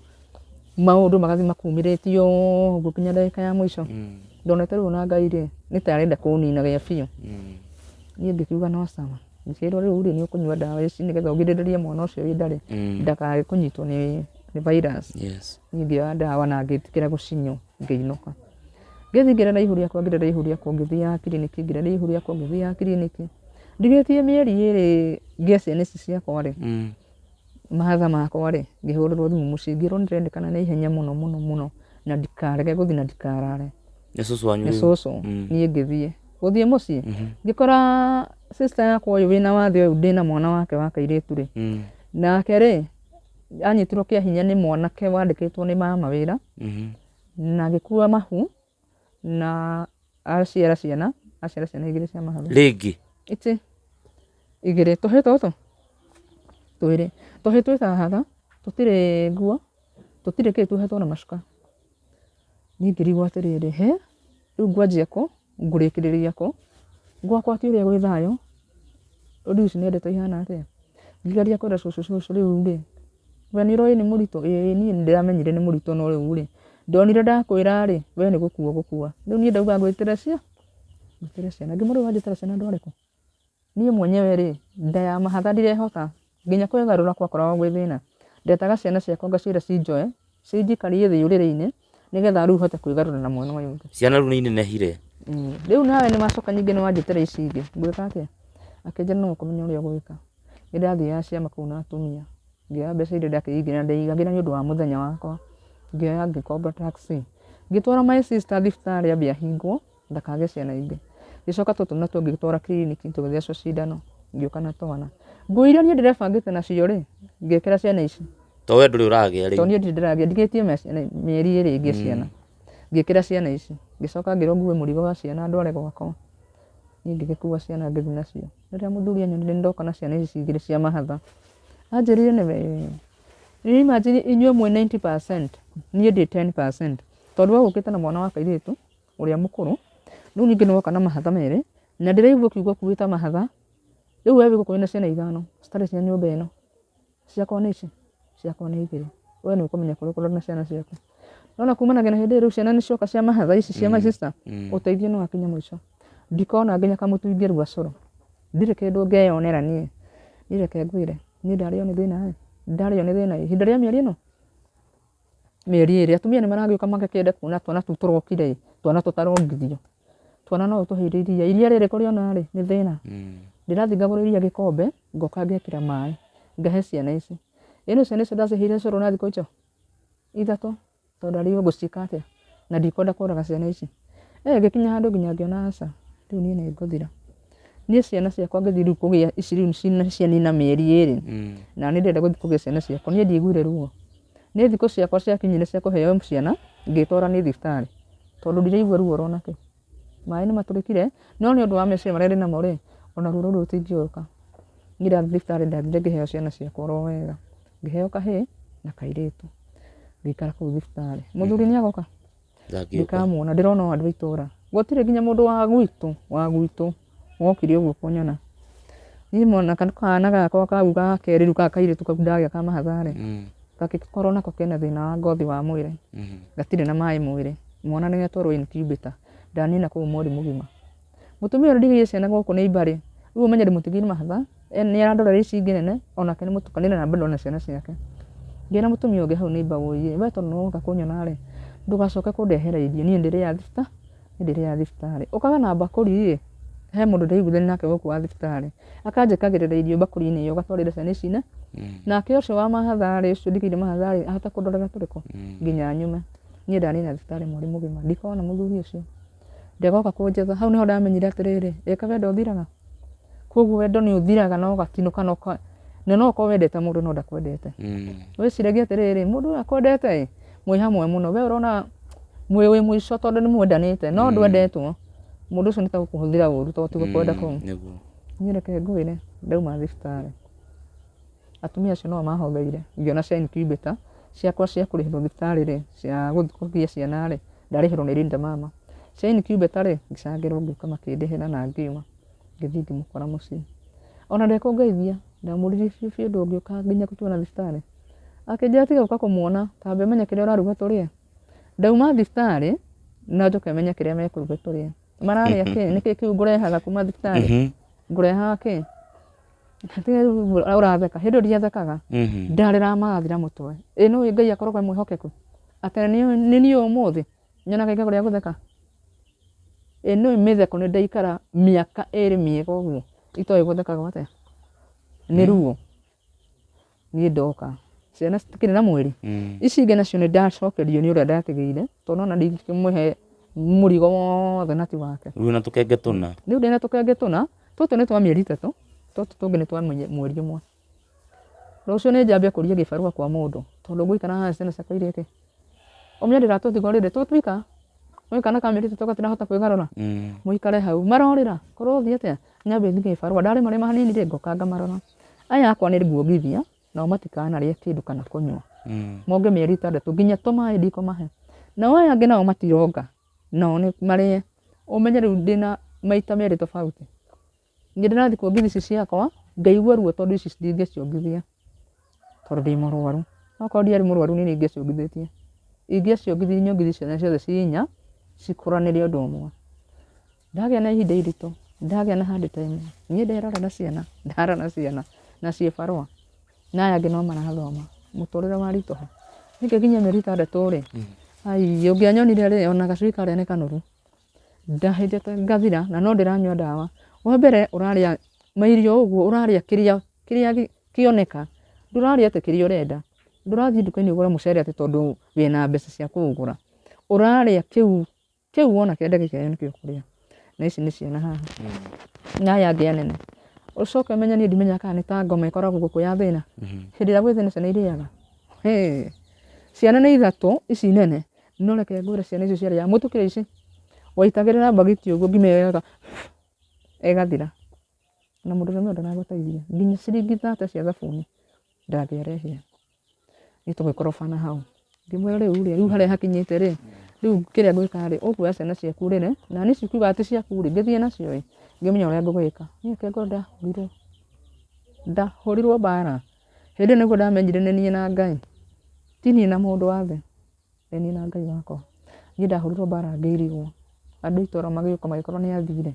maũndũ magathiĩ makumĩrĩtio ũguo nginya ndagĩka ya mũico. Ndonete rĩu ona Ngai rĩ, nĩ ta arenda kũnina gĩa biũ. Niĩ ngĩkiuga no sawa. Ngĩkĩrwo rĩu rĩ, nĩ ũkũnyua ndawa ici nĩgetha ũgirĩrĩrie mwana ũcio wĩ nda rĩ, ndakae kũnyitwo nĩ virus. Niĩ ngĩoya ndawa na ngĩtĩkĩra gũcinyua, ngĩinũka. Ngĩthiĩ ngĩrera ihu rĩakwa, ngĩrera ihu rĩakwa, ngĩthiaga kiriniki, ngĩrera ihu rĩakwa, ngĩthiaga kiriniki. Ndigĩtie mĩeri 2 ngĩe ciana ici ciakwa rĩ, mahatha makwa rĩ, ngĩhũrĩrwo thimũ mũciĩ, ngĩrwo nĩ ndĩrendekana na ihenya mũno mũno mũno, na ndikarege gũthiĩ na ndikarare. Nĩ cũcũ wanyu Nĩ rĩu? cũcũ. Niĩ ngĩthiĩ. Gũthiĩ mũciĩ, ngĩkora sister yakwa ũyũ wĩna wathe ũyũ ndĩna mwana wake wa kairĩtu rĩ, nake rĩ, anyitirwo kĩa hinya nĩ mwanake wandĩkĩtwo nĩ mama wĩra, na agĩkua mahu, na aciara ciana, aciara ciana igĩrĩ cia mahatha. Rĩngĩ? Itĩ. Igĩrĩ, tũhĩ tũtũ? Twĩrĩ. Tũhĩ twĩ haha, tũtirĩ nguo, tũtirĩ kĩ, tuohetwo na macuka. Niĩ ngĩrigwo atĩrĩrĩ, he, rĩu ngwanjia kũ, ngũrĩkĩrĩria kũ, gwakwa ti ũrĩa gwĩ thayũ, rĩu ici nĩ ndeto ihana atĩa? Ngĩgeria kwĩra cũcũ, cũcũ rĩu rĩ, we nĩ ũroĩ nĩ mũritũ? Ĩĩ niĩ nĩ ndĩramenyire nĩ mũritũ no rĩu rĩ, ndonire ndakwĩra rĩ, we nĩ gũkua ũgũkua. Rĩu niĩ ndauga ngwĩtĩre cia? Ngwĩtĩre ciana. Ngĩmwĩra rĩu wanjĩtĩra ciana ndware kũ? Niĩ mwenyewe rĩ, nda ya mahatha ndirehota, nginya kwĩgarũra gwakoragwo gwĩ thĩna. Ndetaga ciana ciakwa ngaciĩra cinjoe, cinjikarie thĩ ũrĩrĩ-inĩ, nĩgetha rĩu hote kwĩgarũra na mwena ũyũ ũngĩ. Ciana rĩu nĩ inenehire? Rĩu nawe nĩ wacoka ningĩ nĩ wanjĩtĩra ici ingĩ, ngwĩka atĩa? Akĩnjĩra no ũkũmenya ũrĩa ũgwĩka. Nĩ ndathiaga ciama kũu na atumia, ngĩoya mbeca iria ndakĩigĩra, ndeigagĩra nĩ ũndũ wa mũthenya wakwa. Ngĩoya ngĩkomba taxi. Ngĩtwara my sister thibitarĩ ambe ahingwo, ndakagĩe ciana ingĩ. Ngĩcoka tũtũ natuo ngĩtwara kiriniki tũgĩthecwo cindano, ngĩũka na twana. Nguo iria niĩ ndĩrebangĩte nacio rĩ, ngĩkĩra ciana ici. To we ndũrĩ ũragĩa rĩu? To niĩ ndirĩ ndĩragĩa, ndigĩtie mĩeri 2 ngĩe ciana. Ngĩkĩra ciana ici. Ngĩcoka ngĩrwo ngue mũrigo wa ciana ndware gwakwa. Niĩ ngĩgĩkua ciana ngĩthiĩ nacio. Rĩrĩa mũthuri anyonire nĩ ndoka na ciana ici igĩrĩ cia mahatha, anjĩrire nĩ we, nĩ imagine inyuĩ mwĩ 90%, niĩ ndĩ 10%. Tondũ we ũkĩte na mwana wa kairĩtu, ũrĩa mũkũrũ, rĩu ningĩ nĩ woka na mahatha merĩ, na ndĩraigua ũkiuga ũkuĩte mahatha, rĩu we wĩ gũkũ wĩna ciana 5, citarĩ cia nyũmba ĩno. Ciakwa nĩ ici, ciakwa nĩ igĩrĩ. We nĩ ũkũmenya kũrĩa ũkũrora na ciana ciaku. Nona kumanagia na hĩndĩ ĩyo rĩu ciana nĩ cioka cia mahatha ici cia my sister, ũteithio nĩ wakinya mũico. Ndikona nginya kamũtu ingĩruga cũrũ. Ndirĩ kĩndũ ngeyonera niĩ. Niĩ reke ngwĩre, niĩ ndarĩo nĩ thĩna ĩ, ndarĩo nĩ thĩna ĩ, ihinda rĩa mĩeri ĩno? Mĩeri 2, atumia nĩ maragĩũka magakĩenda kuona twana tũu tũrokire ĩ, twana tũtarongithio. Twana no ũtũheire iria, iria rĩrĩ kũrĩona rĩ, nĩ thĩna. Ndĩrathiĩ ngagũra iria gĩkombe, ngoka ngekĩra maĩ, ngahe ciana ici. Ĩno ciana icio ndaciheire cũrũ na thikũ icio 3, tondũ ndarigwo ngũciĩka atĩa, na ndikwenda kũraga ciana ici. Ngĩkinya handũ nginya ngĩona aca, rĩu niĩ nĩ ngũthira. Niĩ ciana ciakwa ngĩthiĩ rĩu kũgĩa ici rĩu cianina mĩeri 2, na nĩ ndĩrenda gũthiĩ kũgĩa ciana ciakwa, niĩ ndiaiguire ruo. Niĩ thikũ ciakwa ciakinyire cia kũheo ciana, ngĩtwara niĩ thibitarĩ, tondũ ndiraigua ruo rona kĩ. Maĩ nĩ matũrĩkire, no nĩ ũndũ wa meciria marĩa ndĩ namo rĩ, ona ruo rũu rũtingĩũka. Niĩ ndathiĩ thibitarĩ ndathire ngĩheo ciana ciakwa oro wega. Ngĩheo kahĩĩ na kairĩtu. Ngĩikara kũu thibitarĩ. Mũthuri nĩ agoka? Ndangĩũka. Ndikamuona, ndĩrona o andũ a itũũra. Gũtirĩ nginya mũndũ wa gwitũ wokire ũguo kũnyona. Niĩ mwana kana gakwa kau ga kerĩ rĩu ka kairĩtu kau ndagĩa ka mahatha rĩ, gagĩkorwo nako kena thĩna wa ngothi wa mwĩrĩ. Gatirĩ na maĩ mwĩrĩ. Mwana nĩ atwarwo incubator. Ndanina kũu mweri mũgima. Mũtumia ũrĩa ndigĩire ciana gũkũ nĩ ibarĩ. Rĩu ũmenye ndĩmũtigĩire mahatha, nĩ arandorera ici ingĩ nene, onake nĩ mũtukanĩre na bado na ciana ciake. Ngĩra mũtumia ũngĩ hau nĩ iba wũiĩ, we tondũ nĩ woka kũnyona rĩ, ndũgacoke kũndehera irio, niĩ ndĩrĩaga thibitarĩ, niĩ ndĩrĩaga thibitarĩ. Ũkaga na mbakũri ĩ, he mũndũ ndĩraiguithania nake gũkũ wa thibitarĩ, akanjĩkagĩrĩra irio mbakũri-inĩ ĩyo, ũgatwarĩra ciana ici ne. Nake ũcio wa mahatha rĩ, ũcio ndigĩire mahatha rĩ, ahota kũndorera tũrĩkũ? Nginya nyume. Niĩ ndanina thibitarĩ mweri mũgima, ndikona mũthuri ũcio. Ndegoka kũnjetha, hau niho ndamenyire atĩrĩrĩ, ĩka wendo ũthiraga. Koguo wendo nĩ ũthiraga na ũgatinũka na ũka, na no ũkorwo wendete mũndũ no ndakwendete. Wĩciragia atĩrĩrĩ, mũndũ ũyũ akwendete ĩ, mwĩ hamwe mũno, we ũrona mwĩ wĩ mũico tondũ nĩ mwendanĩte, no ndwendetwo. Mũndũ ũcio nĩ ta gũkũhũthĩra ũru tondũ ti gũkwenda kũu. Niĩ reke ngwĩre, ndauma thibitarĩ. Atumia acio no mahotheire, ngĩona cia incubator, ciakwa cia kũrĩhĩrwo thibitarĩ rĩ, cia gũthiĩ kũgĩa ciana rĩ, ndarĩhĩrwo nĩ Linda Mama. Cia incubator rĩ, ngĩcangĩrwo ngĩũka makĩndĩhĩra na ngiuma, ngĩthiĩ ngĩmũkora mũciĩ. Ona ndekũngeithia, ndamũririe biũ biũ ndũngĩũka nginya gũtuona thibitarĩ. Akĩnjĩra tiga gũka kũmuona, tambe menye kĩrĩa ũraruga tũrĩe. Ndauma thibitarĩ, No njoke menye kĩrĩa mekũruga tũrĩe. Mararĩa kĩ? Nĩkĩ kĩu ngũrehaga kuma thibitarĩ? Ngũrehaga kĩ? Tiga rĩu ũratheka. Hĩndĩ ĩyo ndiathekaga. Ndarĩraga magathira mũtwe. Ĩ nĩũĩ Ngai akoragwo e mwĩhokeku? Atĩ nĩ niĩ ũmũthĩ nyonaga igego rĩa gũtheka? Ĩ nĩũĩ mĩtheko nĩ ndaikara mĩaka ĩrĩ mĩega ũguo itoĩ gũthekagwo atĩa? Nĩ ruo. Niĩ ndoka ciana citikĩrĩ na mwĩrĩ. Ici ingĩ nacio nĩ ndacokerio nĩ ũrĩa ndatigĩire tondũ nona ndingĩkĩmũhe mũrigo wothe na ti wake. Rĩu wĩna tũkenge tũna. Rĩu ndĩna tũkenge tũna, tũtũ nĩ twa mĩeri 3, tũtũ tũngĩ nĩ twa mweri ũmwe. Rũciũ nĩ njambie kũria gĩbarũa kwa mũndũ tondũ ngũikara haha ciana ciakwa irĩe kĩ? Ũmenye ndĩratũtiga already tũtwika, nĩũĩ kana ka mĩeri 3 gatirahota kwĩgarũra? Mũikare hau, marorĩra, korwo ũthiĩ atĩa? Nyambe thiĩ gĩbarũa, ndarĩma rĩma hanini rĩ, ngoka ngamarora. Aya akwa nĩ nguongithia, nao matikanarĩe kĩndũ kana kũnyua. Monge mĩeri 6 nginya tũmaĩ ndikũmahe. Nao aya angĩ nao matironga, nao nĩ marĩe. Ũmenye rĩu ndĩna maita merĩ tofauti. Niĩ ndĩrathiĩ kuongithia ici ciakwa, ngaigua ruo tondũ ici ndingĩciongithia tondũ ndĩ mũrwaru. Okorwo ndiarĩ mũrwaru niĩ nĩingĩciongithĩtie. Ingĩaciongithirie nyongithie ciana ciothe ciĩ inya, cikũranĩre ũndũ ũmwe. Ndagĩa na ihinda iritũ, ndagĩa na hard time, niĩ nderora ciana, ndarora ciana na ciĩ barũa, na aya angĩ no marathoma, mũtũrĩre waritũha. Niĩ nginya mĩeri 6 rĩ, ai ũngĩanyonire rĩ, ona gacui karĩa nĩ kanoru. Ndahĩtĩte ngathira na no ndĩranyua ndawa. Wa mbere ũrarĩa mairio ũguo, ũrarĩa kĩrĩa kĩrĩa kĩoneka, ndũrarĩa atĩ kĩrĩa ũrenda. Ndũrathiĩ nduka-inĩ ũgũre mũcere atĩ tondũ wĩna mbeca cia kũũgũra. Ũrarĩa kĩu kĩu wona kĩa ndagĩka ĩyo nĩkĩo ũkũrĩa. Na ici nĩ ciana haha. Na aya angĩ anene. Ũcoke ũmenye niĩ ndimenyaga kana nĩ ta ngoma ĩkoragwo gũkũ ya thĩna. Hĩndĩ ĩrĩa gwĩ thĩna ciana irĩaga. Hĩ! Ciana nĩ ithatũ ici nene, no reke ngwĩre ciana icio ciarĩaga mũtu kiro ici. Waitagĩrĩra mbagiti ũguo ngima ĩyo ĩgaga ĩgathira. Na mũndũrũme ũyũ ndaragũteithia. Nginya ciringi 30 cia thabuni ndangĩarehire. Niĩ tũgĩkorobana hau. Ngĩmwĩra rĩu rĩ, rĩu harĩa hakinyĩte rĩ, rĩu kĩrĩa ngwĩka rĩ, ũkuoya ciana ciaku ũrere, na niĩ cikiuga ti ciaku rĩ, ngĩthiĩ nacio ĩ, ngĩmenya ũrĩa ngũgwĩka. Niĩ reke ngwĩre ndahũrirwo, ndahũrirwo mbara. Hĩndĩ ĩyo nĩguo ndamenyire nĩ niĩ na Ngai, ti niĩ na mũndũ wa thĩ, nĩ niĩ na Ngai wakwa. Niĩ ndahũrirwo mbara ngĩirigwo. Andũ a itũra magĩũka magĩkorwo nĩ athire.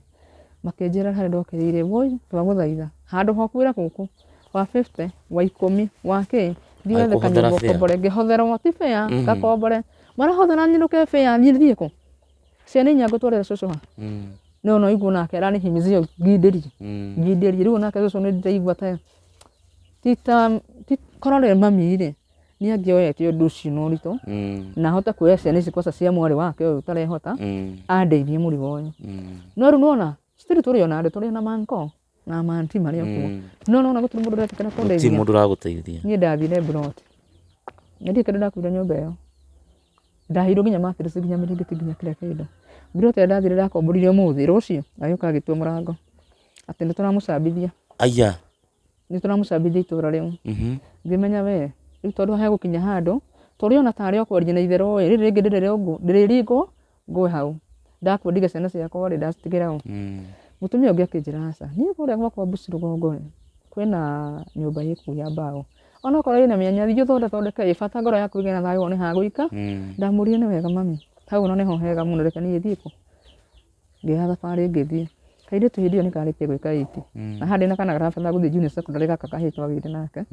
Makĩnjĩra harĩa ndokĩrĩire, woi twagũthaitha, handũ ha ũkuĩre gũkũ, wa 50, wa 10, wa kĩ, thiĩ wethe Agĩkũhothera kanyũmba fare. ũkombore. Ngĩhotherwo, ti fare, ngakombore. Marahothera nyinũke fare, niĩ thiĩ kũ? Ciana inya ngũtwarĩra cũcũ ha? No no igua nake aranihimizia ngindĩrie. Ngindĩrie. Rĩu onake cũcũ nĩ ndĩraigua ta ti ta ti korwo rĩ mami rĩ, nĩ angĩoete ũndũ ũcio na ũritũ, na ahote kuoya ciana ici kwanza cia mwarĩ wake ũyũ ũtarehota, andeithie mũrigo ũyũ. No rĩu nĩwona, still tũrĩ ona andũ, tũrĩ ona manko na manti marĩ o kuo. No nĩwona gũtirĩ mũndũ ũretĩkĩra Gũtirĩ kũndeithia. mũndũ ũragũteithia. Niĩ ndathire mburoti. Na ndiũĩ kĩndũ ndakuire nyũmba ĩyo. Ndaheirwo nginya mattress nginya mĩrĩngĩti nginya kila kĩndũ. Mburoti ĩrĩa ndathire ndakomborire ũmũthĩ, rũciũ agĩũka agĩtua mũrango. Atĩ nĩtũramũcambithia. Aya. Nĩtũramũcambithia itũra rĩu. Ngĩmenya we, rĩu tondũ hegũkinya handũ, tũrĩ ona tarĩ o kwaria na itherũ ĩ, rĩrĩ rĩngĩ ndĩrĩringwo ngwe hau. Ndakua ndige ciana ciakwa rĩ, ndacitigĩra ũ? Mũtumia ũngĩ akĩnjĩra aca, niĩ kũrĩa gwakwa Mbuci rũgongo rĩ, kwĩna nyũmba ĩ kũu ya mbaũ. Onokorwo ĩna mĩanya thiĩ ũthondekanthondeke ĩ, bata ngoro yaku ĩgĩe na thayũ wone ha gũikara. Ndamũrire nĩ wega mami, hau ona nĩho hega mũno reke niĩ thiĩ kũ. Ngĩoya thabarĩ ngĩthiĩ. Kairĩtu hĩndĩ ĩyo nĩ karĩkia gwĩka eight. Na haha ndĩna kana karabatara gũthiĩ junior secondary gaka kahĩĩ twagĩire nake.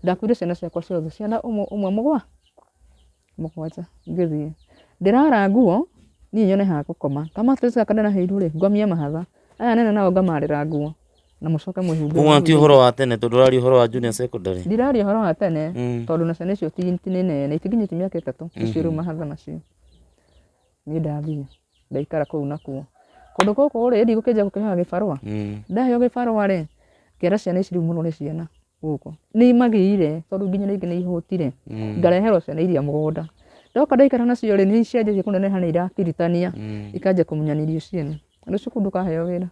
Ndakuire ciana ciakwa ciothe, ciana ũmwe ũmwe mũgwanja ngĩthiĩ. Ndĩrara nguo, niĩ nyone ha gũkoma. Ka mattress gaka ndĩraheirwo rĩ, ngomie mahatha. Aya anene nao ngamarĩra nguo na mũcoke mwĩhumbe. Ũguo ti ũhoro wa tene tondũ ũraria ũhoro wa junior secondary. Ndiraria ũhoro wa tene tondũ na ciana icio ti nĩ nene, itikinyĩtie mĩaka 3, icio rĩu mahatha macio. Niĩ ndathiĩ, ndaikara kũu nakuo. Kũndũ gũkũ rĩ, ndigũkĩnjia gũkĩhoya gĩbarũa. Ndaheo gĩbarũa rĩ, ngĩra ciana ici rĩu mũno nĩ ciana gũkũ. Nĩ imagĩire tondũ nginya rĩngĩ nĩ ihũtire. Ngareherwo ciana iria mũgũnda. Ndoka ndaikara nacio rĩ, nĩ cianjagia kũneneha nĩ irakiritania, ikanjia kũmunyana irio ciene. Rũciũ kũu ndũkaheo wĩra.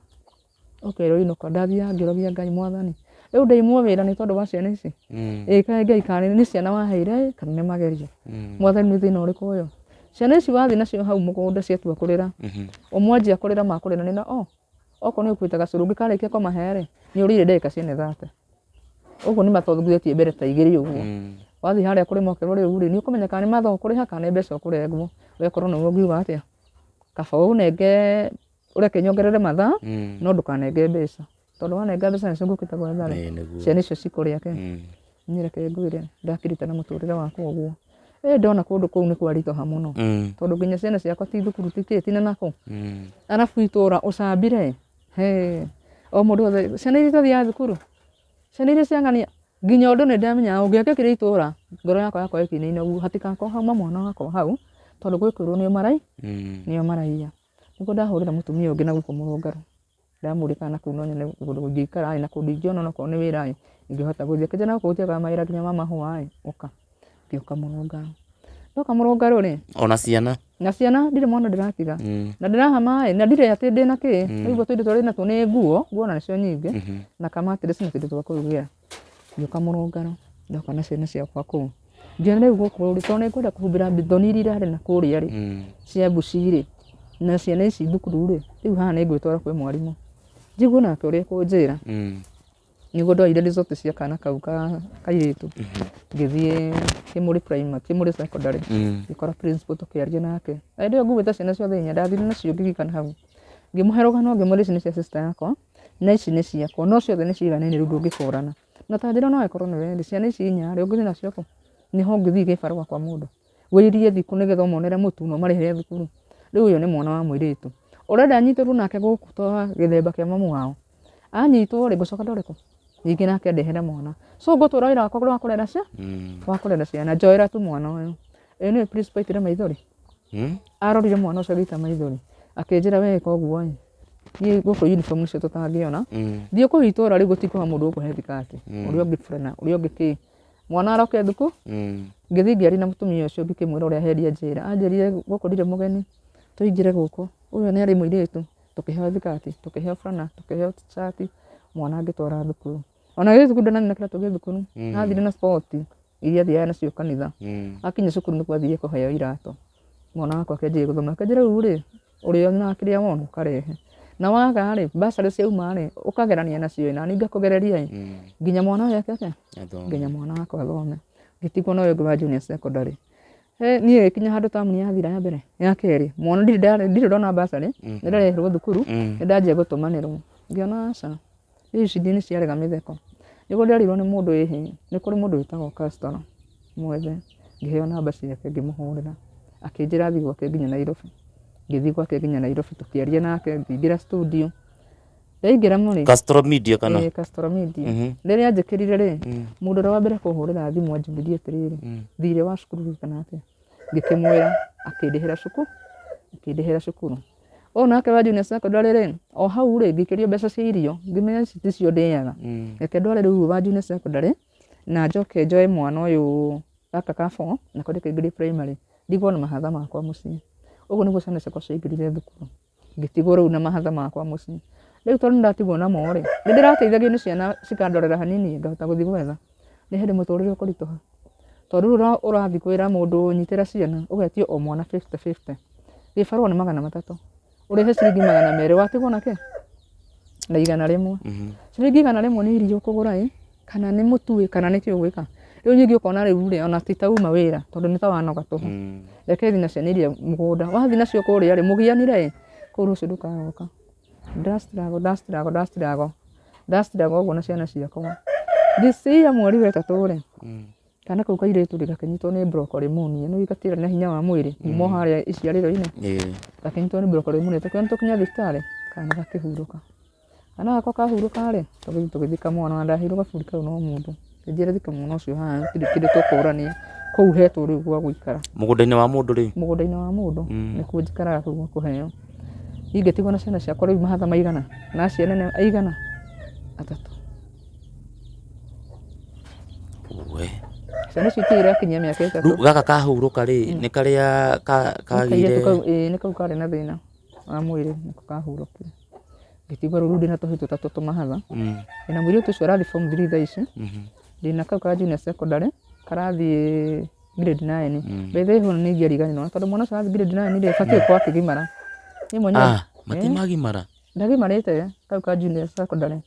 Ũkerwo inũka. Ndathiaga ngĩũragia Ngai mwathani. Rĩu ndaimwo wĩra nĩ tondũ wa ciana ici. Ĩ kaĩ Ngai kana nĩ ciana waheire ĩ, kana nĩ magerio. Mwathani nĩ thĩna ũrĩkũ ũyũ? Ciana ici wathiĩ nacio hau mũgũnda ciatua kũrĩra. Ũmwe anjia kũrĩra makũrĩra nĩ na o. Okorwo nĩ ũkuĩte gacũrũ ũngĩkarĩkia kũmahe rĩ, nĩ ũrĩire ndagĩka ciene 30. Ũguo nĩ matongoretie mbere ta igĩrĩ ũguo. Wathiĩ harĩa kũrĩma ũkerwo rĩu rĩ, nĩ ũkũmenya kana nĩ mathaa ũkũrĩha kana nĩ mbeca ũkũrengwo. We korwo nĩwe ũngiuga atĩa? Kaba ũnenge ũreke nyongerere mathaa no ndũkanenge mbeca tondũ wanenga mbeca nĩcio ngũkĩte gwetha rĩ, Ĩĩ, nĩguo. Ciana icio cikũrĩa kĩ? Niĩ reke ngwĩre ndakirĩte na mũtũrĩre wakwa ũguo. Ĩ ndona kũndũ kũu nĩ kwaritũha mũno tondũ nginya ciana ciakwa ti thukuru ti kĩ tina nakũ. Arabu itũra ũcambire he o mũndũ wothe ciana iria itathiaga thukuru, ciana iria ciang'ania nginya ũndũ nĩ ndamenyaga ũngĩangĩokire itũra ngoro yakwa yakorwo ĩkĩinaina ũguo hatikakorwo hauma mwana wakwa hau tondũ gwĩkwĩrwo nĩo marai nĩo maraiya. Nĩguo ndahũrĩra mũtumia ũngĩ na gũkũ mũrũngarũ ndamũria kana kũu no nyone kũndũ ingĩikara ĩ na kũndũ ingĩona onakorwo nĩ wĩra ĩ ingĩhota gũthiĩ. Akĩnjĩra na gũkũ gũtiagaga mawĩra nginya ma mahũa ĩ ũka. Ngĩũka mũrũngarũ. Ndoka mũrũngarũ rĩ, Ona ciana. Na ciana ndirĩ mwana ndĩratiga na ndĩrahama ĩ na ndirĩ atĩ ndĩna kĩ rĩu tũindo tũrĩa ndĩnatuo nĩ nguo, nguo na nĩcio nyingĩ na kamatirĩci na tũindo twa kũrugĩra. Ngĩũka mũrũngarũ ndoka na ciana ciakwa kũu. Ngĩona rĩu gũkũ rĩ tondũ nĩngwenda kũhumbĩra thoni iria irarĩ na kũrĩa rĩ cia mbuci rĩ na ciana ici thukuru rĩ, rĩu haha nĩngwĩtwara kwĩ mwarimũ njigue nake ũrĩa ekũnjĩra. Nĩguo ndoire result cia kana kau ka kairĩtu ngĩthiĩ Kĩmũrĩ primary, Kĩmũrĩ secondary ngĩkora principal tũkĩaria nake. Na hĩndĩ ĩyo nguĩte ciana ciothe inya ndathire nacio ngĩririkana hau. Ngĩmũhe rũgano ngĩmwĩra ici nĩ cia sister yakwa na ici nĩ ciakwa no ciothe nĩ ciganaine rĩu ndũngĩkũrana. Na ta njĩra no ĩkorwo nĩwe rĩ, ciana ici inya rĩ ũngĩthiĩ nacio kũ? Nĩho ũngĩthiĩ gĩbarũa kwa mũndũ wĩirie thikũ nĩgetha ũmonere mũtu na ũmarĩhĩre thukuru. Rĩu ũyũ nĩ mwana wa mũirĩtu ũrenda anyitĩrwo nake gũkũ ta gĩthemba kĩa mamu wao. Anyitwo rĩ ngũcoka ndore kũ? Ningĩ nake andehere mwana. So ngũtũra wĩra wakwa wa kũrera cia wa kũrera ciana njoera tu mwana ũyũ. Ĩĩ nĩũĩ principal aitire maithori? Arorire mwana ũcio agĩita maithori akĩnjĩra we ĩka ũguo ĩ niĩ gũkũ uniform nĩcio tũtangĩona thiĩ kũu itũra rĩu gũtikũha mũndũ ũkũhe thikati ũrĩa ũngĩ burana ũrĩa ũngĩ kĩ mwana aroke thukuru. Ngĩthiĩ ngĩaria na mũtumia ũcio ngĩkĩmwĩra ũrĩa hendi anjĩra anjĩrire gũkũ ndirĩ mũgeni tũingĩre gũkũ ũyũ nĩ arĩ mũirĩtu tũkĩheo thikati tũkĩheo burana tũkĩheo cati mwana ngĩtwara thukuru. Ona gĩthiĩ thukuru ndanathiĩ na kĩratũ gĩa thukuru athire na sport iria athiaga nacio kanitha. Akinya cukuru nĩkuo athire kũheo iratũ. Mwana wakwa akĩanjia gũthoma akĩnjĩra rĩu rĩ ũrĩonaga kĩrĩa wona ũkarehe na waga rĩ bursary ciauma rĩ ũkagerania nacio ĩ nani ngakũgereria ĩ nginya mwana ũyũ eke atĩa nginya mwana wakwa athome. Ngĩtigwo na ũyũ ũngĩ wa junior secondary. He niĩ ĩkinya handũ tamu yathira ya mbere ya kerĩ mwana ndirĩ ndona bursary nĩ ndareherwo thukuru nĩ ndanjia gũtũmanĩrwo ngĩona aca rĩu ici nĩ ciarega mĩtheko. Nĩguo nderirwo nĩ mũndũ ĩhĩ nĩ kũrĩ mũndũ wĩtagwo Castro mwethe ngĩheo namba ciake ngĩmũhũrĩra akĩnjĩra thiĩ gwake nginya Nairobi. Ngĩthiĩ gwake nginya Nairobi tũkĩaria nake ngĩingĩra studio ndaingĩra mũrĩ Castro Media kana? Ĩĩ Castro Media. Rĩrĩa anjĩkĩrire rĩ mũndũ ũrĩa wa mbere kũhũrĩra thimũ anjũririe atĩrĩrĩ thirĩ wa cukuru wĩkana atĩa? Ngĩkĩmwĩra akĩndĩhĩra cukuru akĩndĩhĩra cukuru. Ũyũ nake wa junior secondary rĩ o hau rĩ ngĩikĩrio mbeca cia irio ngĩmenya ici ticio ndĩaga. Reke ndware rĩu wa junior secondary na njoke njoe mwana ũyũ gaka ka four nako ndĩkaingĩrie primary ndigwo na mahatha makwa mũciĩ. Ũguo nĩguo ciana ciakwa ciaingĩrire thukuru ngĩtigwo rĩu na mahatha makwa mũciĩ. Rĩu tondũ nĩndatigwo namo rĩ nĩ ndĩrateithagio nĩ ciana cikandorera hanini ngahota gũthiĩ gwetha. Nĩ hĩndĩ mũtũrĩre ũkũritũha tondũ rĩu ũrathiĩ kwĩra mũndũ nyitĩra ciana ũgetio o mwana fifty fifty. Gĩbarũa nĩ 300 ũrĩhe ciringi 200 watigwo na kĩ? Na 100. Ciringi 100 nĩ irio ũkũgũra ĩ kana nĩ mũtu ĩ kana nĩ kĩ ũgwĩka. Rĩu ningĩ ũkona rĩu rĩ ona ti ta uma wĩra tondũ nĩ ta wanoga tũhũ. Reke thiĩ na ciana iria mũgũnda wathiĩ nacio kũrĩa rĩ mũgianire ĩ kũu rũciũ ndũkaroka. Nda struggle nda struggle nda struggle nda struggle ũguo na ciana ciakwa. This year mweri wa ĩtatũ rĩ kana kau kairĩtu rĩ gakĩnyitwo nĩ bronchopneumonia nĩũĩ gatirĩ na hinya wa mwĩrĩ kuma o harĩa iciarĩro-inĩ gakĩnyitwo nĩ bronchopneumonia tũkĩona tũkinya thibitarĩ kana gakĩhurũka. Kana gakwa kahurũka rĩ tũgĩthiĩ tũgĩthika mwana na ndaheirwo gaburi kau no mũndũ akĩnjĩra thika mwana ũcio haha gũtirĩ kĩndũ tũkũrania kũu hetwo rĩu gwa gũikara. Mũgũnda-inĩ wa mũndũ rĩ? Mũgũnda-inĩ wa mũndũ nĩkuo njikaraga kũu gwa kũheo. Niĩ ngĩtigwo na ciana ciakwa rĩu mahatha maigana na acio anene aigana atatũ. We. Ciana icio itirĩ irakinyia mĩaka ĩtatũ. Rĩu gaka kahurũka rĩ nĩ karĩa kagĩire Nĩ kau ĩĩ nĩ kau karĩ na thĩna wa mwĩrĩ nĩko kahurũkire. Ngĩtigwo rĩu ndĩna tũhĩĩ tũtatũ tũmahatha. Ndĩna mũirĩtu ũcio ũrathiĩ form 3 thaa ici. Ndĩna kau ka junior secondary karathiĩ grade 9. By the way hau nĩ ingĩariganĩrwo tondũ mwana ũcio arathiĩ grade 9 rĩ abatiĩ gũkorwo akĩgimara. Niĩ mwenyewe Matimagimara? Ndagimarĩte kau ka junior secondary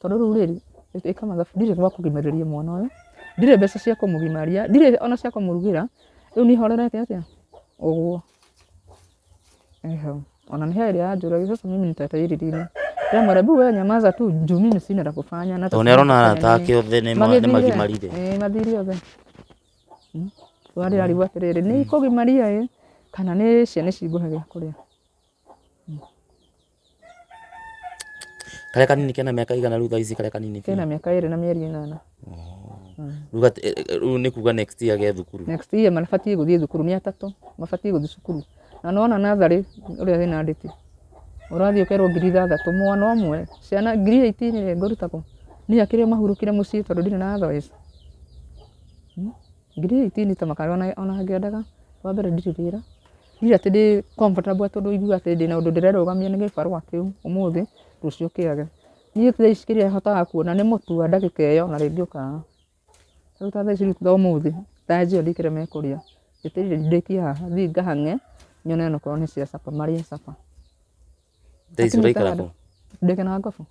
tondũ rĩu rĩrĩ ĩka mathabu ndirĩ gwa kũgimarĩria mwana ũyũ ndirĩ mbeca cia kũmũgimaria ndirĩ ona cia kũmũrugĩra rĩu niĩ horerete atĩa ũguo. Eho. Ona nĩ hĩrĩ anjũragia sasa mimi nitatairi lini. Ndĩramwĩra bu wewe nyamaza tu juu mimi sina la kufanya na hata Tondũ sijui nĩarona nitafanya arata nini. ake othe nĩ Magĩthire. magimarire. Ĩĩ mathire othe. Warĩ arigwo atĩrĩrĩ nĩ ikũgimaria ĩ kana nĩ ciana ici ngũhe gĩa kũrĩa. Karĩa kanini kena mĩaka igana rĩu thaa ici karĩa kanini biũ? Kena mĩaka 2 na mĩeri 8. Rĩu rĩu nĩ kuga next year ge thukuru. Next year mabatiĩ gũthiĩ thukuru nĩ atatũ mabatiĩ gũthiĩ cukuru. Na nĩwona natharĩ ũrĩa wĩna ndĩti ũrathiĩ ũkerwo 6,000 mwana ũmwe ciana 18,000 rĩ ngũruta kũ? Niĩ akĩrĩ o mahurũkire mũciĩ tondũ ndirĩ na otherwise. 18,000 ta makarĩ ona ngĩendaga wa mbere ndirĩ wĩra ndirĩ atĩ ndĩ comfortable atĩ ũndũ ũiguaga atĩ ndĩna ũndũ ndĩrerũgamia nĩ gĩbarũa kĩu ũmũthĩ rũciũ kĩage. Niĩ thaa ici kĩrĩa hotaga kuona nĩ mũtu wa ndagĩka ĩyo na rĩngĩ ũkaga. Rĩu ta thaa ici rĩu ta ũmũthĩ ta njĩra ndĩ kĩrĩa mekũrĩa njetereire ndĩkie haha thiĩ ngahang'e nyone onakorwo nĩ cia capa marĩe capa. Thaa ici ũraikara kũ? Ndĩ Kĩnangobu.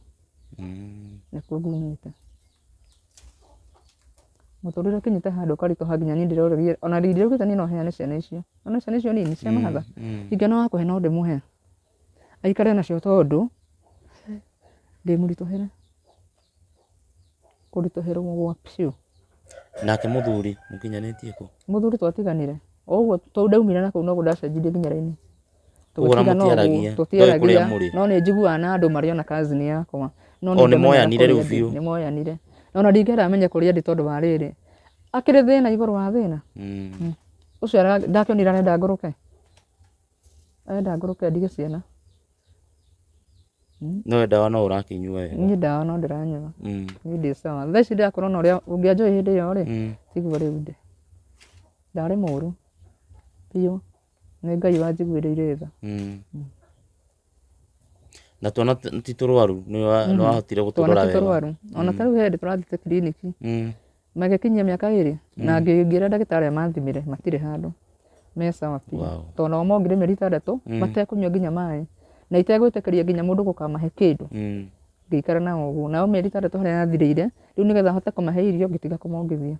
Nĩkuo ngumĩte. Mũtũrĩre ũkinyĩte handũ ũkaritũha nginya niĩ ndĩroria ona ndiraugĩte niĩ no heane ciana icio. Ona ciana icio nini cia mahatha ingĩona wa kũhe no ndĩmũhe aikare nacio tondũ ndĩ mũritũhĩre kũritũhĩrwo gwa biũ. Nake mũthuri mũkinyanĩtie kũ? Mũthuri twatiganire o ũguo tondũ ndaumire na kũu noguo ndacenjirie nginya raini. Koguo ona Tũgĩtigana ũguo, mũtiaragia, ndũĩ kũrĩa tũtiaragia mũrĩ. no nĩ njiguaga na andũ marĩ ona cousin yakwa. No O nĩ nĩ ndamenyaga moyanire rĩu kũrĩa ndĩ, biũ? Nĩ moyanire. Ona ndingĩenda menye kũrĩa ndĩ tondũ wa rĩrĩ akĩrĩ thĩna igũrũ wa thĩna. Ũcio ndakĩonire arenda ngũrũke. Arenda ngũrũke ndige ciana. No ndawa no ũrakĩnyua wega? Niĩ ndawa no ndĩranyua. Niĩ ndĩ sawa. Thaa ici ndĩrakorwo na ũrĩa ũngĩanjũĩ hĩndĩ ĩyo rĩ, tiguo rĩu ndĩ. Ndarĩ mũru biũ. Nĩ Ngai wanjiguĩrĩire tha. Na twana ti tũrwaru nĩ wahotire Twana gũtũrora ti wega? tũrwaru. Ona ta rĩu he hĩndĩ tũrathiĩte kiriniki magĩkinyia mĩaka 2 na ngĩra ndagĩtarĩ amathimĩre matirĩ handũ me sawa biũ. Tondũ nao mongire mĩeri 6 matekũnyua nginya maĩ na itegwĩtĩkĩria nginya mũndũ gũkamahe kĩndũ. Ngĩikara nao ũguo nao mĩeri 6 harĩa yathirĩire rĩu nĩgetha hote kũmahe irio ngĩtiga kũmongithia.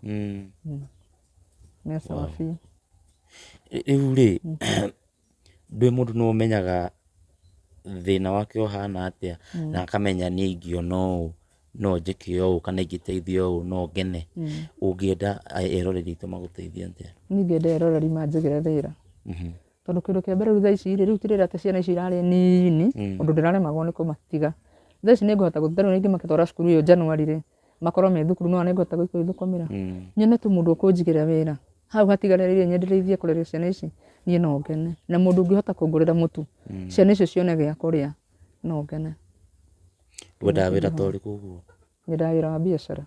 Me sawa biũ. Rĩu rĩ ndũĩ mũndũ nĩ ũmenyaga thĩna wake ũhana atĩa na akamenya niĩ ingĩona ũũ no njĩke ũũ kana ingĩteithio ũũ no ngene. Ũngĩenda eroreri aitũ magũteithie atĩa? Niĩ ingĩenda eroreri manjigĩre wĩra. Tondũ kĩndũ kĩa mbere rĩu thaa ici rĩ, rĩu ti rĩrĩa atĩ ciana ici irarĩ nini ũndũ ndĩraremagwo nĩ kũmatiga. Thaa ici nĩngũhota gũthiĩ tarĩu ingĩmatwara cukuru ĩyo January rĩ, makorwo me thukuru no nĩngũhota gwĩthũkũmĩra. Nyone tu mũndũ ũkũnjigĩra wĩra hau hatigarĩrĩire nyendereithie kũrera ciana ici niĩ no ngene. Na mũndũ ũngĩhota kũngũrĩra mũtu ciana icio cione gĩa kũrĩa no ngene. Wendaga wĩra ta ũrĩkũ ũguo? Nyendaga wĩra wa biacara.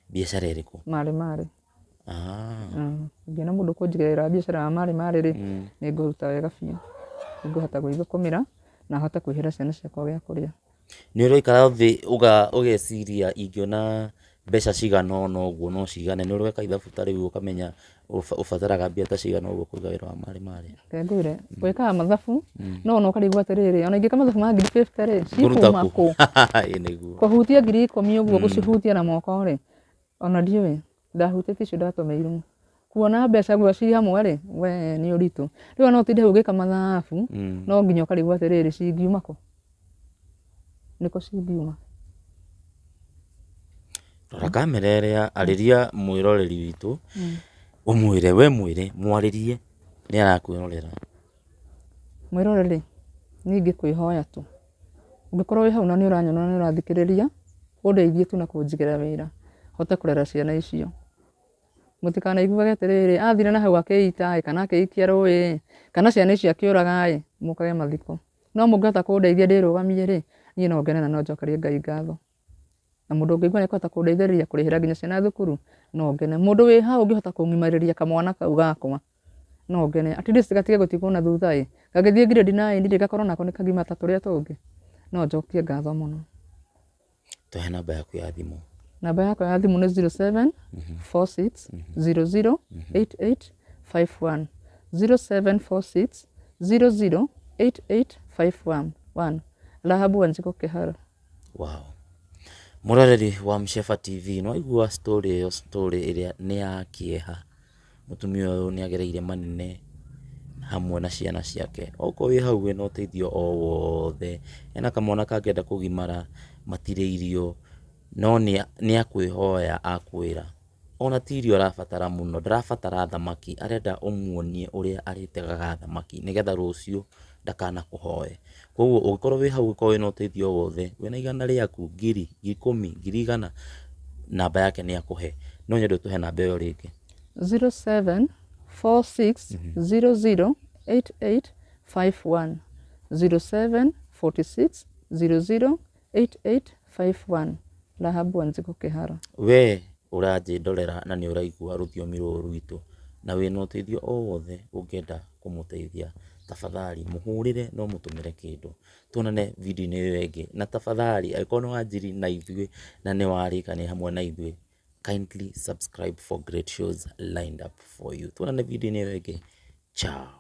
Biacara ĩrĩkũ? Marĩ marĩ. Ingĩona mũndũ ũkũnjigĩra wĩra wa biacara wa marĩ marĩ rĩ, nĩ ngũruta wega biũ. Nĩ ngũhota gwĩthũkũmĩra na hote kwĩhĩra ciana ciakwa gĩa kũrĩa. Nĩ ũraikara thĩ ũgeciria ingĩona mbeca cigana ũna ũguo no cigane, nĩ ũreka ithabu ta rĩu ũkamenya ũbataraga mbia ta cigana ũguo kũiga wĩra wa marĩ marĩ? Reke ngwĩre, gwĩkaga mathabu no ona ũkarigwo atĩrĩrĩ ona ingĩka mathabu ma 50,000 rĩ, Ngũruta cikuma kũ? kũ? Ĩĩ nĩguo. Kũhutia 10,000 ũguo gũcihutia na moko rĩ, ona ndiũĩ ndahutĩtie icio ndatũmĩirwo. Kuona mbeca guo ci hamwe rĩ, we nĩ ũritũ. Rĩu ona no ũtinde hau ũgĩka mathabu no nginya ũkarigwo atĩrĩrĩ cingiuma kũ? Nĩkũ cingiuma? Rora kamera ĩrĩa, arĩria mwĩroreri witũ, ũmwĩre we mwĩre mwarĩrie nĩ arakwĩrorera. Mwĩroreri, niĩ ingĩkwĩhoya tu ũngĩkorwo wĩ hau na nĩ ũranyona na nĩ ũrathikĩrĩria ũndeithie tu na kũnjigĩra wĩra hote kũrera ciana icio. Mũtikanaiguage atĩrĩrĩ athire na hau akĩita ĩ kana akĩikia rũĩ kana ciana icio akĩũraga ĩ mũkage mathiko. No mũngĩhota kũndeithia ndĩrũgamie rĩ, niĩ no ngene na no njokerie Ngai ngatho. Na mũndũ ũngĩigua nĩ ekũhota kũndeithĩrĩria kũrĩhĩra nginya ciana thukuru no ngene. Mũndũ wĩ hau ũngĩhota kũng'imarĩria kamwana kau gakwa no ngene. At least gatige gũtigwo na thutha ĩ, gagĩthiĩ grade 9 rĩ gakorwo nako nĩ kagima ta tũrĩa tũngĩ. No njokie ngatho mũno. Tũhe namba yaku ya thimũ. Namba yakwa ya thimũ nĩ 07 46 00 88 51 07 46 00 88 51. Rahabu Wanjikũ Kĩharo. Wow. Mũroreri wa Mshefa TV no aigua story ĩyo, story ĩrĩa nĩ ya kĩeha. Mũtumia ũyũ nĩ agereire manene na Hamwe na ciana ciake. Okorwo wĩ hau wĩna ũteithio o wothe, ena kamwana kangĩenda kũgimara, matirĩ irio, no nĩ akwĩhoya akwĩra. Ona ti irio arabatara mũno, ndarabatara thamaki, arenda ũmuonie ũrĩa arĩtegaga thamaki nĩgetha rũciũ ndakanakũhoe. Koguo ũngĩkorwo wĩ hau ũngĩkorwo wĩna ũteithio o wothe, wĩna 100 rĩaku, ngiri, 10,000, 100,000, namba yake nĩ akũhe. No nyende ũtũhe namba ĩyo rĩngĩ. 0746 00 8851, 0746 00 8851, Rahabu Wanjikũ Kĩhara. We ũranjĩndorera na nĩ ũraigua rũthiomi rũrũ rwitũ na wĩna ũteithio o wothe ũngĩenda kũmũteithia, tafadhali mũhũrĩre na ũmũtũmĩre kĩndũ. Tuonane video-inĩ ĩyo ĩngĩ, na tafadhali angĩkorwo nĩ wanjiri na ithuĩ na nĩ warĩkania hamwe na ithuĩ, kindly subscribe for great shows lined up for you. Tuonane video-inĩ ĩyo ĩngĩ. Ciao.